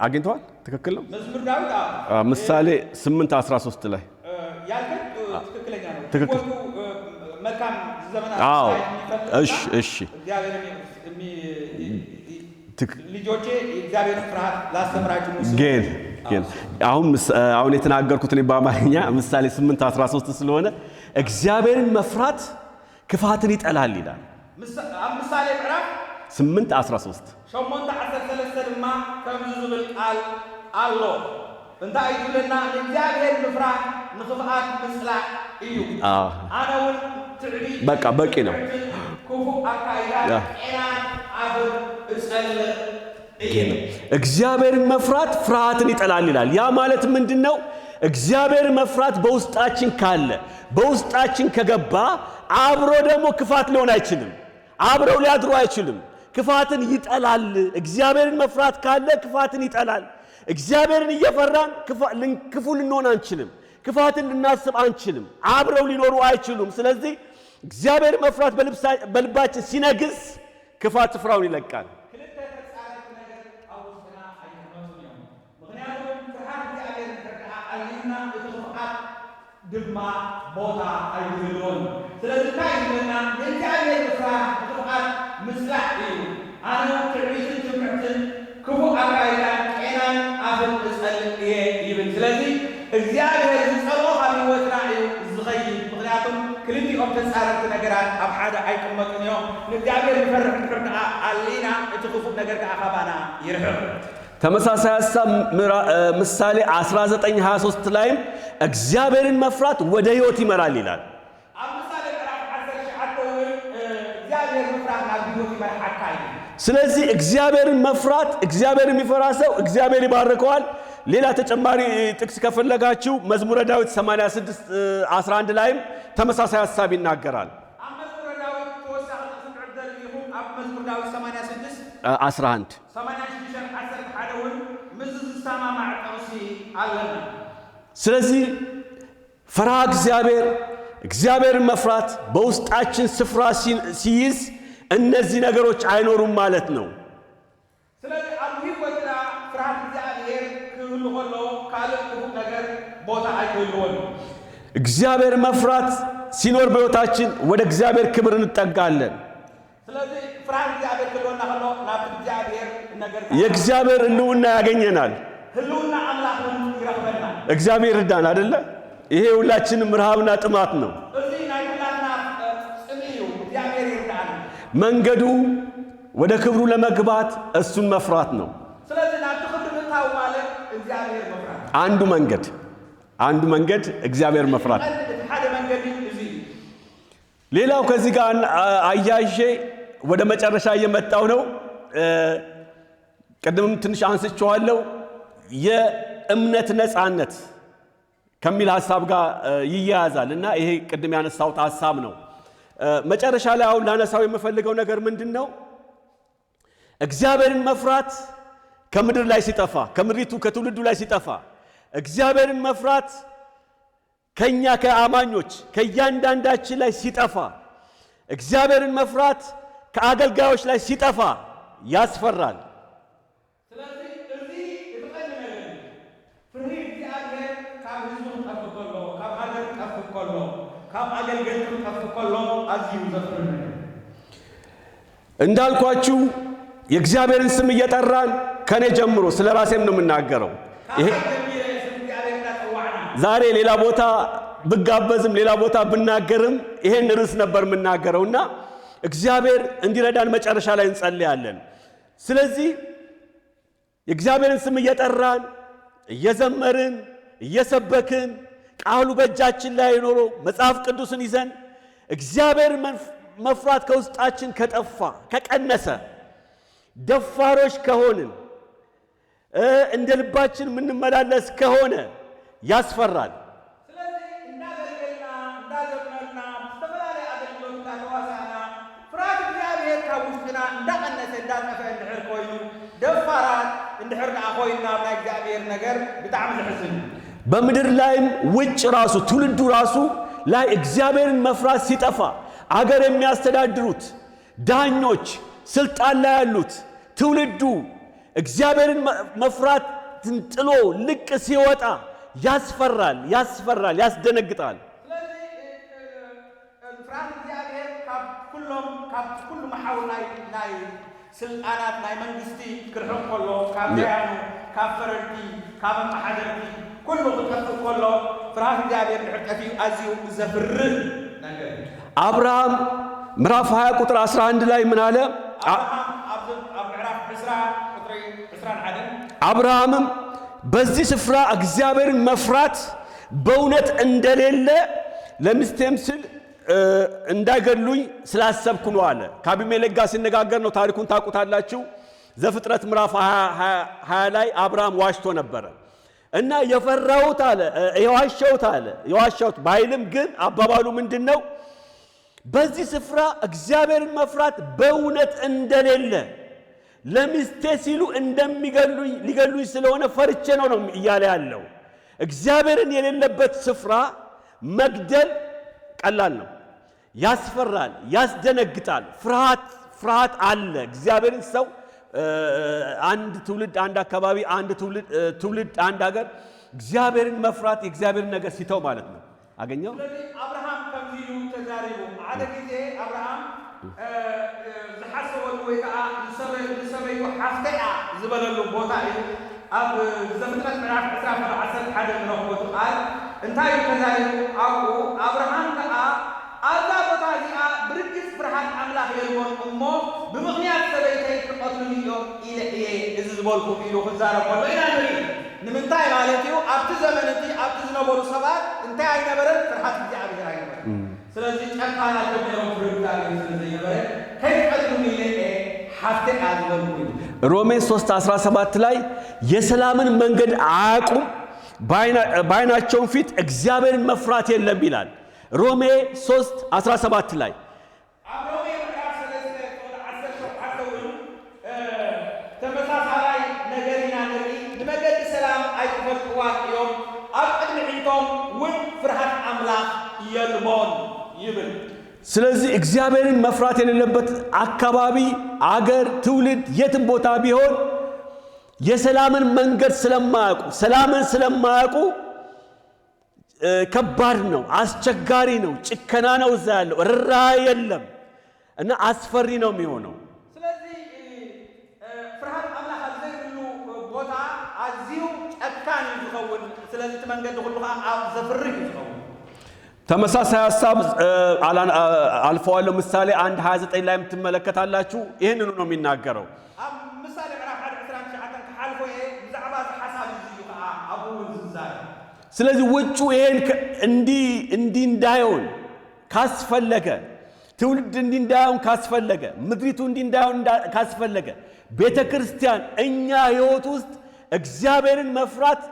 አግኝተዋል። ትክክል ነው።
መዝሙር ዳዊት አዎ።
ምሳሌ 8 13 ላይ።
ያልከኝ ትክክለኛ ነው።
ትክክል።
ህይወቱ መልካም ዘመናት ማየት የሚፈልግ
እሺ።
እግዚአብሔርን ልጆቼ የእግዚአብሔርን ፍርሃት ላስተምራችሁ ነው።
ግን ግን አሁን የተናገርኩት እኔ በአማርኛ ምሳሌ 8 13 ስለሆነ እግዚአብሔርን መፍራት ክፋትን ይጠላል ይላል።
ኣብ ምሳሌ ምዕራፍ
8 13።
8:13 ድማ ከምዚ ዝብል ቃል ኣሎ። እንታይ እዩ ዝብለና? ንእግዚአብሔር ምፍራህ ንኽፍኣት ምጽላእ እዩ። ኣነ እውን ትዕቢት
በቃ በቂ ነው።
ክፉእ ኣካይዳ ጤናን ኣፍን እጸልእ እየ።
እግዚአብሔርን መፍራት ፍርሃትን ይጠላል ይላል። ያ ማለት ምንድን ነው? እግዚአብሔርን መፍራት በውስጣችን ካለ፣ በውስጣችን ከገባ አብሮ ደግሞ ክፋት ሊሆን አይችልም። አብረው ሊያድሩ አይችልም። ክፋትን ይጠላል። እግዚአብሔርን መፍራት ካለ ክፋትን ይጠላል። እግዚአብሔርን እየፈራን ክፉ ልንሆን አንችልም። ክፋትን ልናስብ አንችልም። አብረው ሊኖሩ አይችሉም። ስለዚህ እግዚአብሔርን መፍራት በልባችን ሲነግስ ክፋት ስፍራውን ይለቃል።
ክልተ ተጻረርቲ ነገር ኣብ ውሽጥና ኣይክመፁን እዮም። ምክንያቱም ፍርሃት እግዚኣብሔር እንድሕር ደኣ ኣልዩና እቲ ክፍኣት ድማ ቦታ ኣይህልዎን። ስለዚ እንታይ እዩ ዝብለና? ንእግዚኣብሔር ምፍራህ ንክፍኣት ምጽላእ እዩ። ኣነ ትዕቢትን ትምክሕትን ክፉእ ኣካይዳን ጤናን ኣፍን እጸልእ እየ ይብል። ስለዚ እግዚኣብሔር ዝጸልኦ ካብ ህይወትና እዩ ዝኸይድ። ምክንያቱም ክልቲኦም ተጻረርቲ ነገራት ኣብ ሓደ ኣይቅመጡን እዮም። ንእግዚኣብሔር ንፈርሕ እንድሕር ደኣ ኣሊና እቲ ክፉእ ነገር ከዓ ካባና ይርሕቕ።
ተመሳሳይ ሀሳብ ምሳሌ 19:23 ላይም እግዚአብሔርን መፍራት ወደ ሕይወት ይመራል ይላል።
ኣብ ምሳሌ ምዕራፍ 19 እውን እግዚኣብሔር ምፍራህ ናብ ህይወት ይመርሓካ እዩ።
ስለዚህ እግዚአብሔርን መፍራት፣ እግዚአብሔርን የሚፈራ ሰው እግዚአብሔር ይባርከዋል። ሌላ ተጨማሪ ጥቅስ ከፈለጋችሁ መዝሙረ ዳዊት 86 11 ላይም ተመሳሳይ ሀሳብ ይናገራል።
ኣብ መዝሙረ ዳዊት ተወሳኺ ጥቅሲ ትዕደል ኢኹም፣ ኣብ መዝሙር ዳዊት 86
11።
86 11 እውን ምዝ ዝሰማማዕ ጥቕሲ ኣለና።
ስለዚህ ፈሪሃ እግዚአብሔር፣ እግዚአብሔርን መፍራት በውስጣችን ስፍራ ሲይዝ እነዚህ ነገሮች አይኖሩም ማለት ነው።
ስለዚ ኣብ ህይወትና ፍርሃት እግዚኣብሔር ክህሉ ከሎ ካልእ ክፉእ ነገር ቦታ ኣይክህልዎን።
እግዚአብሔር መፍራት ሲኖር በሕይወታችን ወደ እግዚአብሔር ክብር እንጠጋለን።
ስለዚ ፍርሃት እግዚኣብሔር ክህልወና ከሎ ናብቲ እግዚኣብሔር ነገር
የእግዚአብሔር ሕልውና ያገኘናል።
ህልውና ኣምላኽ እውን ይረኽበና።
እግዚአብሔር ይርዳን አይደለ? ይሄ ሁላችንም ረሃብና ጥማት ነው።
እዚ ናይ ኩላትና እግዚኣብሔር ይርዳእና።
መንገዱ ወደ ክብሩ ለመግባት እሱን መፍራት ነው።
ስለዚ ናብቲ ክብሪ ምእታው ማለት እግዚአብሔር መፍራት።
አንዱ መንገድ እግዚአብሔር መፍራት።
ቀንዲ እቲ ሓደ መንገዲ እዚ እዩ።
ሌላው ከዚህ ጋር አያይዤ ወደ መጨረሻ እየመጣው ነው። ቅድምም ትንሽ አንስቼዋለሁ። የእምነት ነፃነት ከሚል ሀሳብ ጋር ይያያዛል እና ይሄ ቅድም ያነሳሁት ሀሳብ ነው። መጨረሻ ላይ አሁን ላነሳው የምፈልገው ነገር ምንድን ነው? እግዚአብሔርን መፍራት ከምድር ላይ ሲጠፋ፣ ከምድሪቱ ከትውልዱ ላይ ሲጠፋ፣ እግዚአብሔርን መፍራት ከኛ ከአማኞች ከእያንዳንዳችን ላይ ሲጠፋ፣ እግዚአብሔርን መፍራት ከአገልጋዮች ላይ ሲጠፋ ያስፈራል።
ስለዚ እዚ እቲ ቀንዲ ነገር እዩ። ፍርሂ እግዚኣብሔር ካብ ህዝቢ ክጠፍእ ከሎ፣ ካብ ሃገር ክጠፍእ ከሎ፣ ካብ ኣገልገልቲ ክጠፍእ ከሎ ኣዝዩ ዘፍርህ ነገር።
እንዳልኳችሁ የእግዚአብሔርን ስም እየጠራን፣ ከኔ ጀምሮ ስለ ራሴም ነው የምናገረው። ይሄ
ካብ ጀሚረ ስም እግዚኣብሔር እናፀዋዕና
ዛሬ ሌላ ቦታ ብጋበዝም ሌላ ቦታ ብናገርም ይሄን ርዕስ ነበር የምናገረው እና እግዚአብሔር እንዲረዳን መጨረሻ ላይ እንጸልያለን። ስለዚህ የእግዚአብሔርን ስም እየጠራን፣ እየዘመርን፣ እየሰበክን፣ ቃሉ በእጃችን ላይ ኖሮ መጽሐፍ ቅዱስን ይዘን እግዚአብሔርን መፍራት ከውስጣችን ከጠፋ፣ ከቀነሰ፣ ደፋሮች ከሆንን፣ እንደ ልባችን የምንመላለስ ከሆነ ያስፈራል።
ስለዚ እንዳገልገልና እንዳዘመርና ብዝተፈላለየ ኣገልግሎት እንዳተዋሳእና ፍርሃት እግዚኣብሔር ካብ ውሽጥና እንዳቐነሰ እንዳጠፍአ እንድሕር ኮይኑ፣ ደፋራት እንድሕር ደኣ ኮይንና ኣብ ናይ እግዚኣብሔር ነገር ብጣዕሚ ዝሕዝን እዩ።
በምድር ላይም ውጭ ራሱ ትውልዱ ራሱ ላይ እግዚአብሔርን መፍራት ሲጠፋ አገር የሚያስተዳድሩት ዳኞች፣ ስልጣን ላይ ያሉት፣ ትውልዱ እግዚአብሔርን መፍራትን ጥሎ ልቅ ሲወጣ ያስፈራል፣ ያስፈራል፣ ያስደነግጣል።
ስለዚ ፍርሃት እግዚኣብሔር ካብ ኩሎም ካብ ኩሉ መሓውር ናይ ስልጣናት ናይ መንግስቲ ክርሕቕ ከሎ፣ ካብ ደያኑ፣ ካብ ፈረድቲ፣ ካብ ኣመሓደርቲ ኩሉ ክጠፍእ ከሎ፣ ፍርሃት እግዚኣብሔር ድሕር ጠፊኡ ኣዝዩ ዘፍርህ ነገር እዩ።
አብርሃም ምዕራፍ 20 ቁጥር 11 ላይ ምን አለ?
ኣብርሃም ኣብ ምዕራፍ 20 ቁጥሪ 21
አብርሃምም በዚህ ስፍራ እግዚአብሔርን መፍራት በእውነት እንደሌለ ለሚስቴም ስል እንዳይገድሉኝ ስላሰብኩ ነው አለ። ከአቢሜሌክ ጋር ሲነጋገር ነው። ታሪኩን ታውቁታላችሁ። ዘፍጥረት ምዕራፍ 20 ላይ አብርሃም ዋሽቶ ነበረ እና የፈራሁት አለ፣ የዋሸሁት አለ። የዋሸሁት ባይልም ግን አባባሉ ምንድን ነው? በዚህ ስፍራ እግዚአብሔርን መፍራት በእውነት እንደሌለ ለሚስቴ ሲሉ እንደሚገሉኝ ሊገሉኝ ስለሆነ ፈርቼ ነው ነው እያለ ያለው። እግዚአብሔርን የሌለበት ስፍራ መግደል ቀላል ነው። ያስፈራል፣ ያስደነግጣል። ፍርሃት ፍርሃት አለ። እግዚአብሔርን ሰው አንድ ትውልድ፣ አንድ አካባቢ፣ አንድ ትውልድ፣ አንድ ሀገር እግዚአብሔርን መፍራት የእግዚአብሔርን ነገር ሲተው ማለት ነው። አገኘው።
ስለዚ ኣብርሃም ከምዚ ኢሉ ተዛሪቡ። ሓደ ግዜ ኣብርሃም ዝሓሰበሉ ወይ ከዓ ንሰበይቱ ሓፍተያ ዝበለሉ ቦታ እዩ። ኣብ ዘፍጥረት ምዕራፍ 20 11 ንረኽቦ እቲ ቃል። እንታይ እዩ ተዛሪቡ ኣብኡ? ኣብርሃም ከዓ ኣብዛ ቦታ እዚኣ ብርግፅ ፍርሃት ኣምላኽ የልቦን እሞ ብምኽንያት ሰበይተይ ክቐትሉኒ እዮም ኢለ እየ እዚ ዝበልኩ ኢሉ ክዛረብ ከሎ ኢና ንርኢ። ንምንታይ ማለት እዩ? ኣብቲ ዘመን እቲ ኣብቲ ዝነበሩ ሰባት እንታይ ኣይነበረን? ፍርሃት እግዚኣብሔር ኣይነበረን። ስለዚ ጨካናት ነሮም። ፍርሃት እግዚኣብሔር ስለ ዘይነበረ ከይቀትሉኒ ኢለ እየ ሓፍተይ እያ ዝበልኩ እዩ።
ሮሜ 3 17 ላይ የሰላምን መንገድ አያውቁም፣ በዓይናቸውም ፊት እግዚአብሔርን መፍራት የለም ይላል። ሮሜ 3 17 ላይ።
ኣብ ሮሜ ምዕራፍ 3 ቁጥሪ 17 እውን ተመሳሳላይ ነገር ኢና ንርኢ። ንመገዲ ሰላም ኣይክፈልጥዋን እዮም፣ ኣብ ቅድሚ ዒንቶም እውን ፍርሃት ኣምላኽ የልቦን ይብል።
ስለዚህ እግዚአብሔርን መፍራት የሌለበት አካባቢ፣ አገር፣ ትውልድ የትም ቦታ ቢሆን የሰላምን መንገድ ስለማያውቁ፣ ሰላምን ስለማያውቁ ከባድ ነው፣ አስቸጋሪ ነው፣ ጭከና ነው እዛ ያለው፣ ርኅራኄ የለም እና አስፈሪ ነው የሚሆነው።
ስለዚ ፍርሃት ኣምላኽ ኣብ ዘይብሉ ቦታ ኣዝዩ ጨካን እዩ ዝኸውን። ስለዚ እቲ መንገዲ ኩሉ ከዓ ኣብ ዘፍርህ እዩ ዝኸውን።
ተመሳሳይ ሀሳብ አልፈዋለሁ። ምሳሌ 1:29 ላይ ትመለከታላችሁ። ይህንኑ ነው የሚናገረው።
ኣብ ምሳሌ ምዕራፍ 1:29 ክሓልፎ እየ። ብዛዕባ እዚ ሓሳብ እዚ እዩ ከዓ ኣብኡ እውን ዝዛረብ።
ስለዚህ ውጩ ይሄን እንዲህ እንዳይሆን ካስፈለገ፣ ትውልድ እንዲህ እንዳይሆን ካስፈለገ፣ ምድሪቱ እንዲህ እንዳይሆን ካስፈለገ፣ ቤተ ክርስቲያን እኛ ሕይወት ውስጥ እግዚአብሔርን መፍራት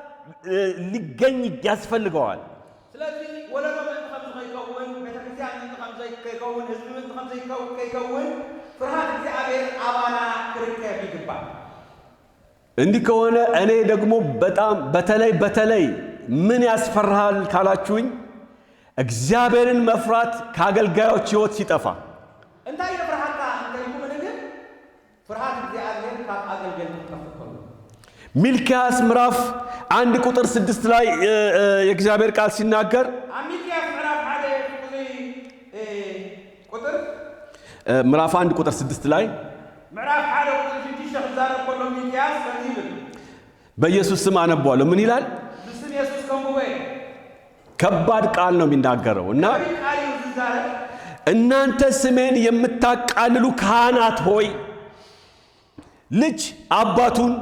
ሊገኝ ያስፈልገዋል።
ስለዚ ወለዶ ምእንቲ ከምዚ ከይከውን፣ ቤተክርስትያን ምእንቲ ከምዚ ከይከውን፣ ህዝቢ ምእንቲ ከምዚ ከይከውን ፍርሃት እግዚኣብሔር ኣባና ክርከብ ይግባእ።
እንዲህ ከሆነ እኔ ደግሞ በጣም በተለይ በተለይ ምን ያስፈራሃል ካላችሁኝ፣ እግዚአብሔርን መፍራት ከአገልጋዮች ሕይወት ሲጠፋ።
እንታይ የፍርሃካ እንተኢልኩምኒ ግን ፍርሃት እግዚኣብሔር ካብ ኣገልገልቲ ክጠፍእ ከሎ።
ሚልክያስ ምዕራፍ 1 ቁጥር 6 ላይ የእግዚአብሔር ቃል ሲናገር፣
ኣብ ሚልክያስ ምዕራፍ 1 ቁጥር
ምዕራፍ 1 ቁጥር 6 ላይ፣
ምዕራፍ 1 ቁጥር 6 ክዛረብ ከሎ ሚልክያስ ከምዚ ይብል።
በኢየሱስ ስም አነቧለሁ። ምን ይላል?
ብስም የሱስ ከንብቦ እየ።
ከባድ ቃል ነው የሚናገረው እና
ከቢድ ቃል እዩ ዝዛረብ።
እናንተ ስሜን የምታቃልሉ ካህናት ሆይ፣ ልጅ አባቱን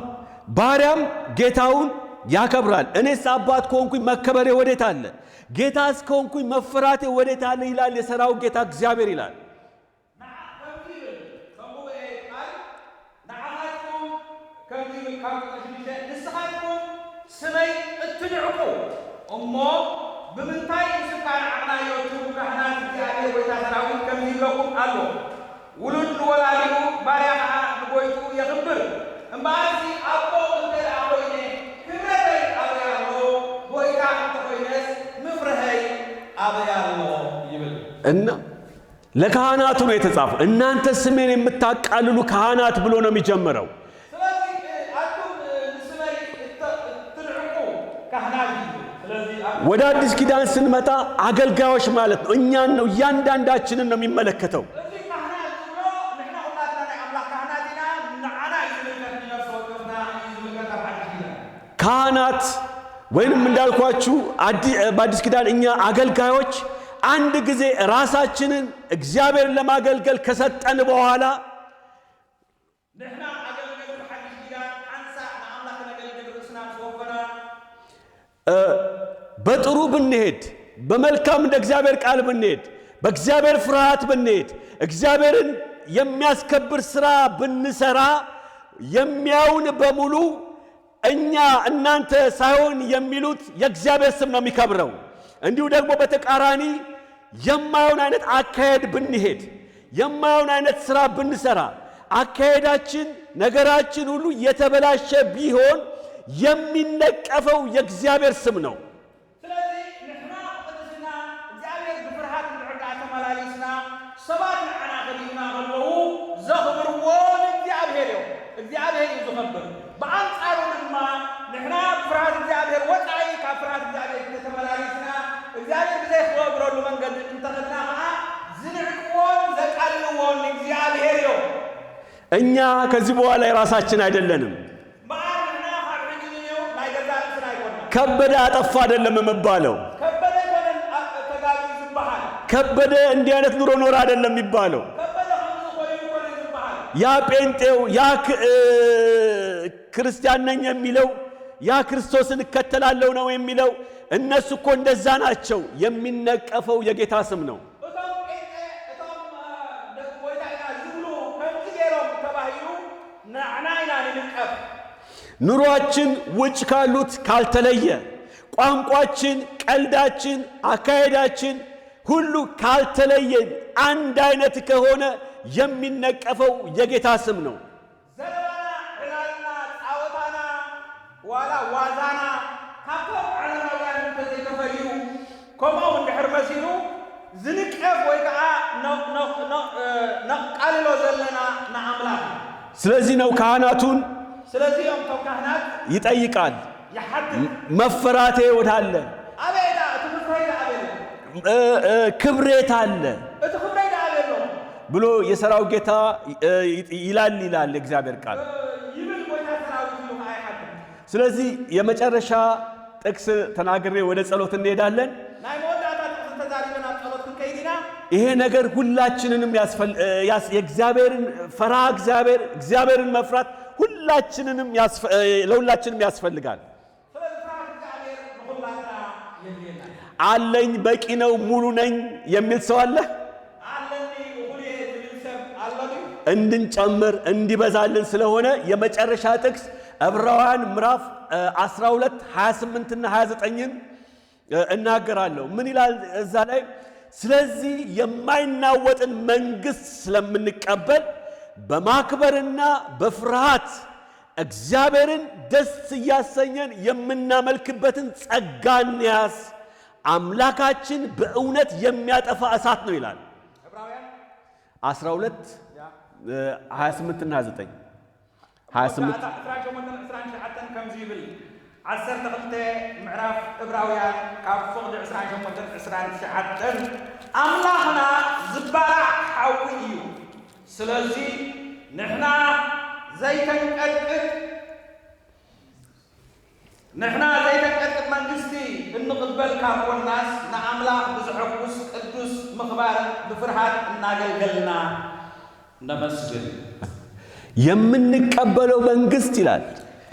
ባሪያም ጌታውን ያከብራል። እኔስ አባት ከሆንኩኝ መከበሬ ወዴት አለ? ጌታስ ከሆንኩኝ መፈራቴ ወዴት አለ? ይላል የሰራዊት ጌታ እግዚአብሔር ይላል።
ከምዚ ይብል፣ ከንብቦ እየ ቃል። ንዓኻትኩም ከምዚ ይብል ካብ ቁጥሪ 6፣ ንስኻትኩም ስመይ እትንዕቁ እሞ ብምንታይ ንስካ ንዓቕናዮ እትብሉ ካህናት፣ እግዚኣብሔር ጎይታ ሰራዊት ከምዚ ይብለኩም ኣሎ። ውሉድ ንወላዲኡ ባርያ ከዓ ንጎይቱ የኽብር። እምበኣርሲ ኣቦ እንተ ደኣ ኮይነ ክብረተይ ኣበይ ኣሎ? ጎይታ እንተኮይነስ ምፍርሀይ ኣበይ ኣሎ? ይብል።
እና ለካህናቱ ነው የተጻፈው። እናንተ ስሜን የምታቃልሉ ካህናት ብሎ ነው የሚጀምረው።
ስለዚ ኣንቱም ንስመይ እትንዕቁ ካህናት እዩ። ስለዚ
ወደ አዲስ ኪዳን ስንመጣ አገልጋዮች ማለት ነው። እኛን ነው፣ እያንዳንዳችንን ነው የሚመለከተው።
እዚ ካህናት ዝብሎ ንሕና ኩላትና ናይ ኣምላኽ ካህናት ኢና። ንዓና እዩ ዝምልከት፣ ንነፍሲ ወከፍና እዩ ዝምልከት ኣብ ሓድሽ ኪዳን።
ካህናት ወይንም እንዳልኳችሁ በአዲስ ኪዳን እኛ አገልጋዮች አንድ ጊዜ ራሳችንን እግዚአብሔርን ለማገልገል ከሰጠን በኋላ፣
ንሕና ኣገልገልቲ ብሓድሽ ኪዳን ሓንሳእ ንኣምላኽ ነገልግል ርእስና ምስ ወፈና፣
በጥሩ ብንሄድ፣ በመልካም እንደ እግዚአብሔር ቃል ብንሄድ፣ በእግዚአብሔር ፍርሃት ብንሄድ፣ እግዚአብሔርን የሚያስከብር ስራ ብንሰራ፣ የሚያዩን በሙሉ እኛ እናንተ ሳይሆን የሚሉት የእግዚአብሔር ስም ነው የሚከብረው። እንዲሁ ደግሞ በተቃራኒ የማይሆን አይነት አካሄድ ብንሄድ፣ የማይሆን አይነት ስራ ብንሰራ፣ አካሄዳችን ነገራችን ሁሉ የተበላሸ ቢሆን የሚነቀፈው የእግዚአብሔር ስም ነው።
ስለዚ ንሕና ቅድስና እግዚኣብሔር ብፍርሃት እንድሕር ደኣ ተመላሊስና፣ ሰባት ንዓና ክሪኡና ከለዉ ዘኽብርዎ ንእግዚኣብሔር እዮም። እግዚኣብሔር እዩ ዝኸብር። ብኣንጻሩ ድማ ንሕና ብፍርሃት እግዚኣብሔር ወፃኢ፣ ካብ ፍርሃት እግዚኣብሔር እንተተመላሊስና፣ እግዚኣብሔር ብዘይክኸብረሉ መንገዲ እንተኸድና ከዓ ዝንዕቅዎን ዘቃልልዎን ንእግዚኣብሔር እዮም።
እኛ ከዚህ በኋላ የራሳችን አይደለንም።
እምበኣር ንሕና ካብ ሕጂ ንኔው ናይ ገዛ ርእስና ኣይኮንና።
ከበደ አጠፋ አይደለም የምባለው።
ከበደ ኣይኮነን ተጋጊዩ ዝበሃል።
ከበደ እንዲህ አይነት ኑሮ ኖረ አይደለም የሚባለው።
ከበደ ከምዚ ኮይኑ ኮነ ዝበሃል።
ያ ጴንጤው፣ ያ ክርስቲያን ነኝ የሚለው፣ ያ ክርስቶስን እከተላለሁ ነው የሚለው፣ እነሱ እኮ እንደዛ ናቸው። የሚነቀፈው የጌታ ስም ነው።
እቶም ጴንጤ፣ እቶም ጎይታ ኢና ዝብሉ ከምዚ ገይሮም ተባሂሉ ንዓና ኢና ንንቀፍ።
ኑሯችን ውጭ ካሉት ካልተለየ፣ ቋንቋችን፣ ቀልዳችን፣ አካሄዳችን ሁሉ ካልተለየ፣ አንድ አይነት ከሆነ የሚነቀፈው የጌታ ስም ነው።
ዘረባና፣ ዕላልና፣ ፃወታና፣ ዋላ ዋዛና ካብቶም ዓለማውያን እንተዘይተፈልዩ፣ ከምኦም እንድሕር መሲሉ፣ ዝንቀፍ ወይ ከዓ ነቃልሎ ዘለና ንኣምላኽ እዩ።
ስለዚህ ነው ካህናቱን
ስለዚ እዮም እቶም ካህናት
ይጠይቃል።
ይሓትት።
መፈራቴ ወዳለ፣
ኣበይ ዳ እቲ ምፍረይ ዳ ኣበይ ኣሎ?
ክብሬ የት አለ
እቲ ክብረይ ዳ ኣበይ ኣሎ
ብሎ የሰራዊት ጌታ ይላል ይላል የእግዚአብሔር ቃል።
ይብል ጎይታ ሰራዊት ኢሉ ከዓ ይሓትት።
ስለዚህ የመጨረሻ ጥቅስ ተናግሬ ወደ ጸሎት እንሄዳለን።
ናይ መወዳእታ ጥቅሲ ተዛሪበ
ይሄ ነገር ሁላችንንም የእግዚአብሔርን ፈሪሃ እግዚአብሔር እግዚአብሔርን መፍራት ሁላችንንም ለሁላችንም ያስፈልጋል።
ስለዚ ፍርሃት እግዚአብሔር ንኩላትና የድልየና።
አለኝ፣ በቂ ነው፣ ሙሉ ነኝ የሚል ሰው አለ?
ኣለኒ፣ እኹል እየ ዝብል ሰብ ኣሎ ድዩ?
እንድንጨምር እንዲበዛልን ስለሆነ የመጨረሻ ጥቅስ ዕብራውያን ምዕራፍ 12 28 እና 29ን እናገራለሁ። ምን ይላል እዛ ላይ? ስለዚህ የማይናወጥን መንግስት ስለምንቀበል በማክበርና በፍርሃት እግዚአብሔርን ደስ እያሰኘን የምናመልክበትን ጸጋ እንያዝ፣ አምላካችን በእውነት የሚያጠፋ እሳት ነው ይላል።
ዕብራውያን
12 28 እና 29፣ 28።
28 29 ከምዚ ይብል። 12 ምዕራፍ ዕብራውያን ካብ ፍቕዲ 28 29፣ ኣምላኽና ዝበላዕ ሓዊ እዩ። ስለዚ ንሕና ዘይተንቀጥቅጥ መንግስቲ እንቕበል ካብ ኮናስ ንኣምላኽ ብዝሐጉስ ቅዱስ ምኽባርን ብፍርሃት እናገልገልና ነመስግን።
የምንቀበለው መንግስት ይላል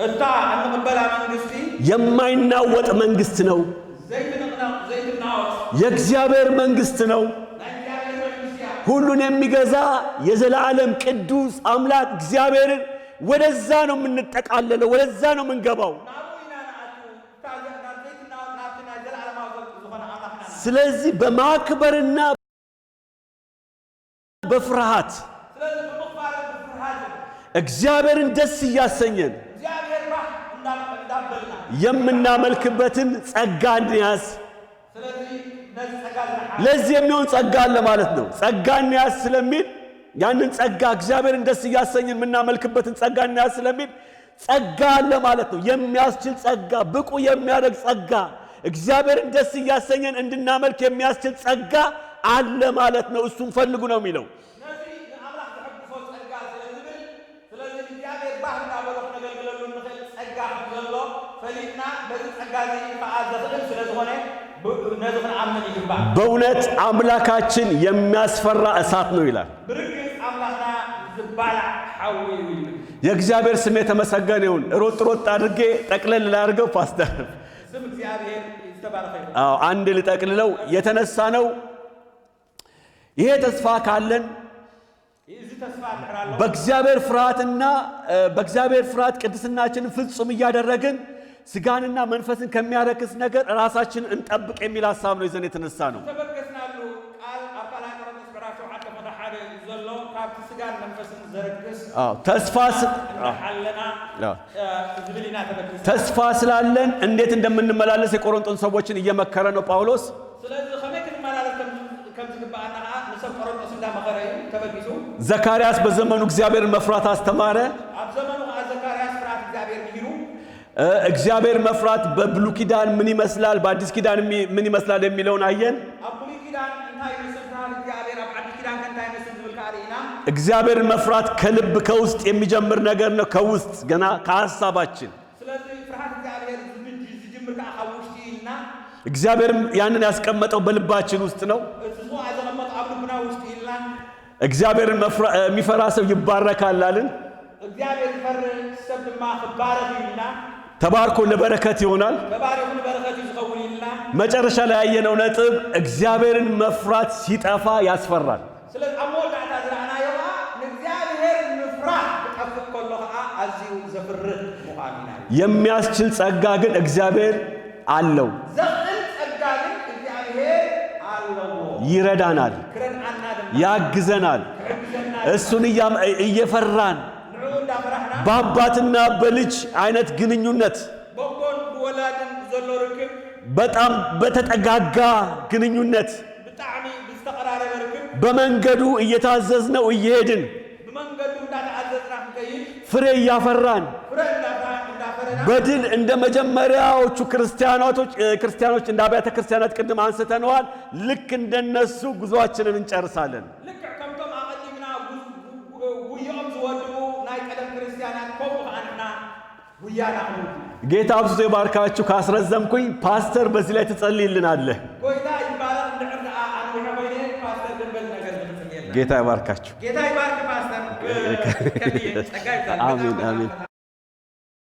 እታ እንቕበላ መንግስቲ
የማይናወጥ መንግስት ነው።
ዘይትንቕነቕ፣ ዘይትናወፅ
የእግዚአብሔር መንግስት ነው።
ናይ እግዚኣብሔር መንግስቲ እያ።
ሁሉን የሚገዛ የዘላለም ቅዱስ አምላክ እግዚአብሔርን ወደዛ ነው የምንጠቃለለው፣ ወደዛ ነው የምንገባው።
ናብኡ ኢና ንኣቱ፣ እታ ናብ ዘይትናወፅ ናብቲ ናይ ዘለዓለማዊ ዝኾነ ኣምላኽና ንኣቱ።
ስለዚህ በማክበርና በፍርሃት
ስለዚ ብምኽባርን ብፍርሃትን
እግዚአብሔርን ደስ እያሰኘን
እግዚኣብሔር ባህ እንዳበልና
የምናመልክበትን ጸጋ እንያዝ።
ስለዚ ነዚ ጸጋ ዝንሓ
ለዚህ የሚሆን ጸጋ አለ ማለት ነው። ጸጋ እንያዝ ስለሚል፣ ያንን ጸጋ እግዚአብሔርን ደስ እያሰኘን የምናመልክበትን ጸጋ እንያዝ ስለሚል ጸጋ አለ ማለት ነው። የሚያስችል ጸጋ፣ ብቁ የሚያደርግ ጸጋ፣ እግዚአብሔርን ደስ እያሰኘን እንድናመልክ የሚያስችል ጸጋ አለ ማለት ነው። እሱን ፈልጉ ነው የሚለው።
ነዚ ንኣምላኽ ዘሐጉሶ ጸጋ ስለ ዝብል፣ ስለዚ ንእግዚኣብሔር ባህ እንዳበሎ ክነገልግለሉ ንኽእል ጸጋ ከም ዘሎ ፈሊጥና በዚ ጸጋ እዚ ከዓ ዘኽእል ስለ ዝኾነ ነዚ ክንኣምን ይግባእ።
በእውነት አምላካችን የሚያስፈራ እሳት ነው ይላል።
ብርግፅ ኣምላኽና ዝበላዕ ሓዊ እዩ ይብል።
የእግዚአብሔር ስም የተመሰገነ ይሁን። ሮጥ ሮጥ አድርጌ ጠቅለል ላድርገው ፓስተር።
ስም እግዚኣብሔር ዝተባረኸ ይሁን።
አዎ፣ አንድ ልጠቅልለው የተነሳ ነው። ይሄ ተስፋ ካለን
እዚ ተስፋ እንድሕር ኣሎ
በእግዚአብሔር ፍርሃትና በእግዚአብሔር ፍርሃት ቅድስናችንን ፍጹም እያደረግን ስጋንና መንፈስን ከሚያረክስ ነገር ራሳችንን እንጠብቅ የሚል ሀሳብ ነው ይዘን የተነሳ ነው።
ተበገስናሉ ቃል ኣብ ካልኣይ ቆሮንቶስ ምዕራፍ 7 ፍቕዲ 1 ዘሎ ካብቲ ስጋን መንፈስን ዘረክስ
አዎ፣ ተስፋ
እንዳሓለና
አዎ።
ዝብል ኢና ተበጊስና።
ተስፋ ስላለን እንዴት እንደምንመላለስ የቆሮንቶስ ሰዎችን እየመከረ ነው ጳውሎስ።
ስለዚ ከመይ ክንመላለስ ከም ዝግባአና ከዓ ንሰብ ቆሮንቶስ እንዳመኸረ እዩ ተበጊሱ።
ዘካርያስ በዘመኑ እግዚአብሔርን መፍራት አስተማረ።
ኣብ ዘመኑ ከዓ ዘካርያስ ፍርሃት እግዚአብሔር ምሂሩ።
እግዚአብሔር መፍራት በብሉይ ኪዳን ምን ይመስላል፣ በአዲስ ኪዳን ምን ይመስላል የሚለውን አየን።
ኣብ ብሉይ ኪዳን እንታይ ይመስል ፍርሃት እግዚአብሔር፣ ኣብ ዓዲ ኪዳን ከ እንታይ ይመስል ዝብል ከዓ ርኢና።
እግዚአብሔርን መፍራት ከልብ ከውስጥ የሚጀምር ነገር ነው። ከውስጥ ገና ከሀሳባችን።
ስለዚ ፍርሃት እግዚአብሔር ዝጅምር ከዓ ካብ ውሽጢ ኢልና።
እግዚአብሔርም ያንን ያስቀመጠው በልባችን ውስጥ ነው።
እቲ ዝኹዓ ዘቐመጦ ኣብ ልብና ውሽጢ ኢልና።
እግዚአብሔርን የሚፈራ ሰው ይባረካል አልን።
እግዚአብሔር ዝፈርህ ሰብ ድማ ክባረኽ እዩ ኢልና።
ተባርኮ ለበረከት ይሆናል።
ተባሪኹ ንበረኸት እዩ ዝኸውን ኢልና።
መጨረሻ ላይ ያየነው ነጥብ እግዚአብሔርን መፍራት ሲጠፋ ያስፈራል።
ስለዚ ኣብ መወዳእታ ዝረኣናዮ ከዓ ንእግዚአብሔር ምፍራህ ክጠፍእ ከሎ ከዓ ኣዝዩ ዘፍርህ ምዃኑ ኢና።
የሚያስችል ጸጋ ግን እግዚአብሔር አለው።
ዘኽእል ጸጋ ግን እግዚአብሔር ኣለዎ።
ይረዳናል፣
ክረድኣና ድማ
ያግዘናል።
ክሕግዘና
እሱን እየፈራን
ንዕኡ እንዳፈራሕና
በአባትና በልጅ አይነት ግንኙነት
በቦን ብወላድን ዘሎ ርክብ
በጣም በተጠጋጋ ግንኙነት
ብጣዕሚ ብዝተቐራረበ ርክብ
በመንገዱ እየታዘዝነው እየሄድን
ብመንገዱ እንዳተኣዘዝና ክንከይድ
ፍሬ እያፈራን
ፍረ እንዳፈረና
በድል እንደ መጀመሪያዎቹ ክርስቲያኖች እንደ አብያተ ክርስቲያናት ቅድም አንስተነዋል። ልክ እንደነሱ ጉዞአችንን እንጨርሳለን።
ልክዕ ከምቶም ኣቐዲምና ጉዮኦም ዝወድኡ ናይ ቀደም ክርስቲያናት ከምኡ ከዓ ንሕና ጉያና ክንውድእ።
ጌታ አብዝቶ ይባርካችሁ። ካስረዘምኩኝ ፓስተር በዚህ ላይ ትጸልይልናለህ።
ጎይታ ይባረኽ። እንድሕር ደኣ ኣንዊሐ ኮይነ ፓስተር ግን
ጌታ ይባርካችሁ።
ጌታ ይባርክ ፓስተር። ጸጋ ይብዛል።
አሜን አሜን።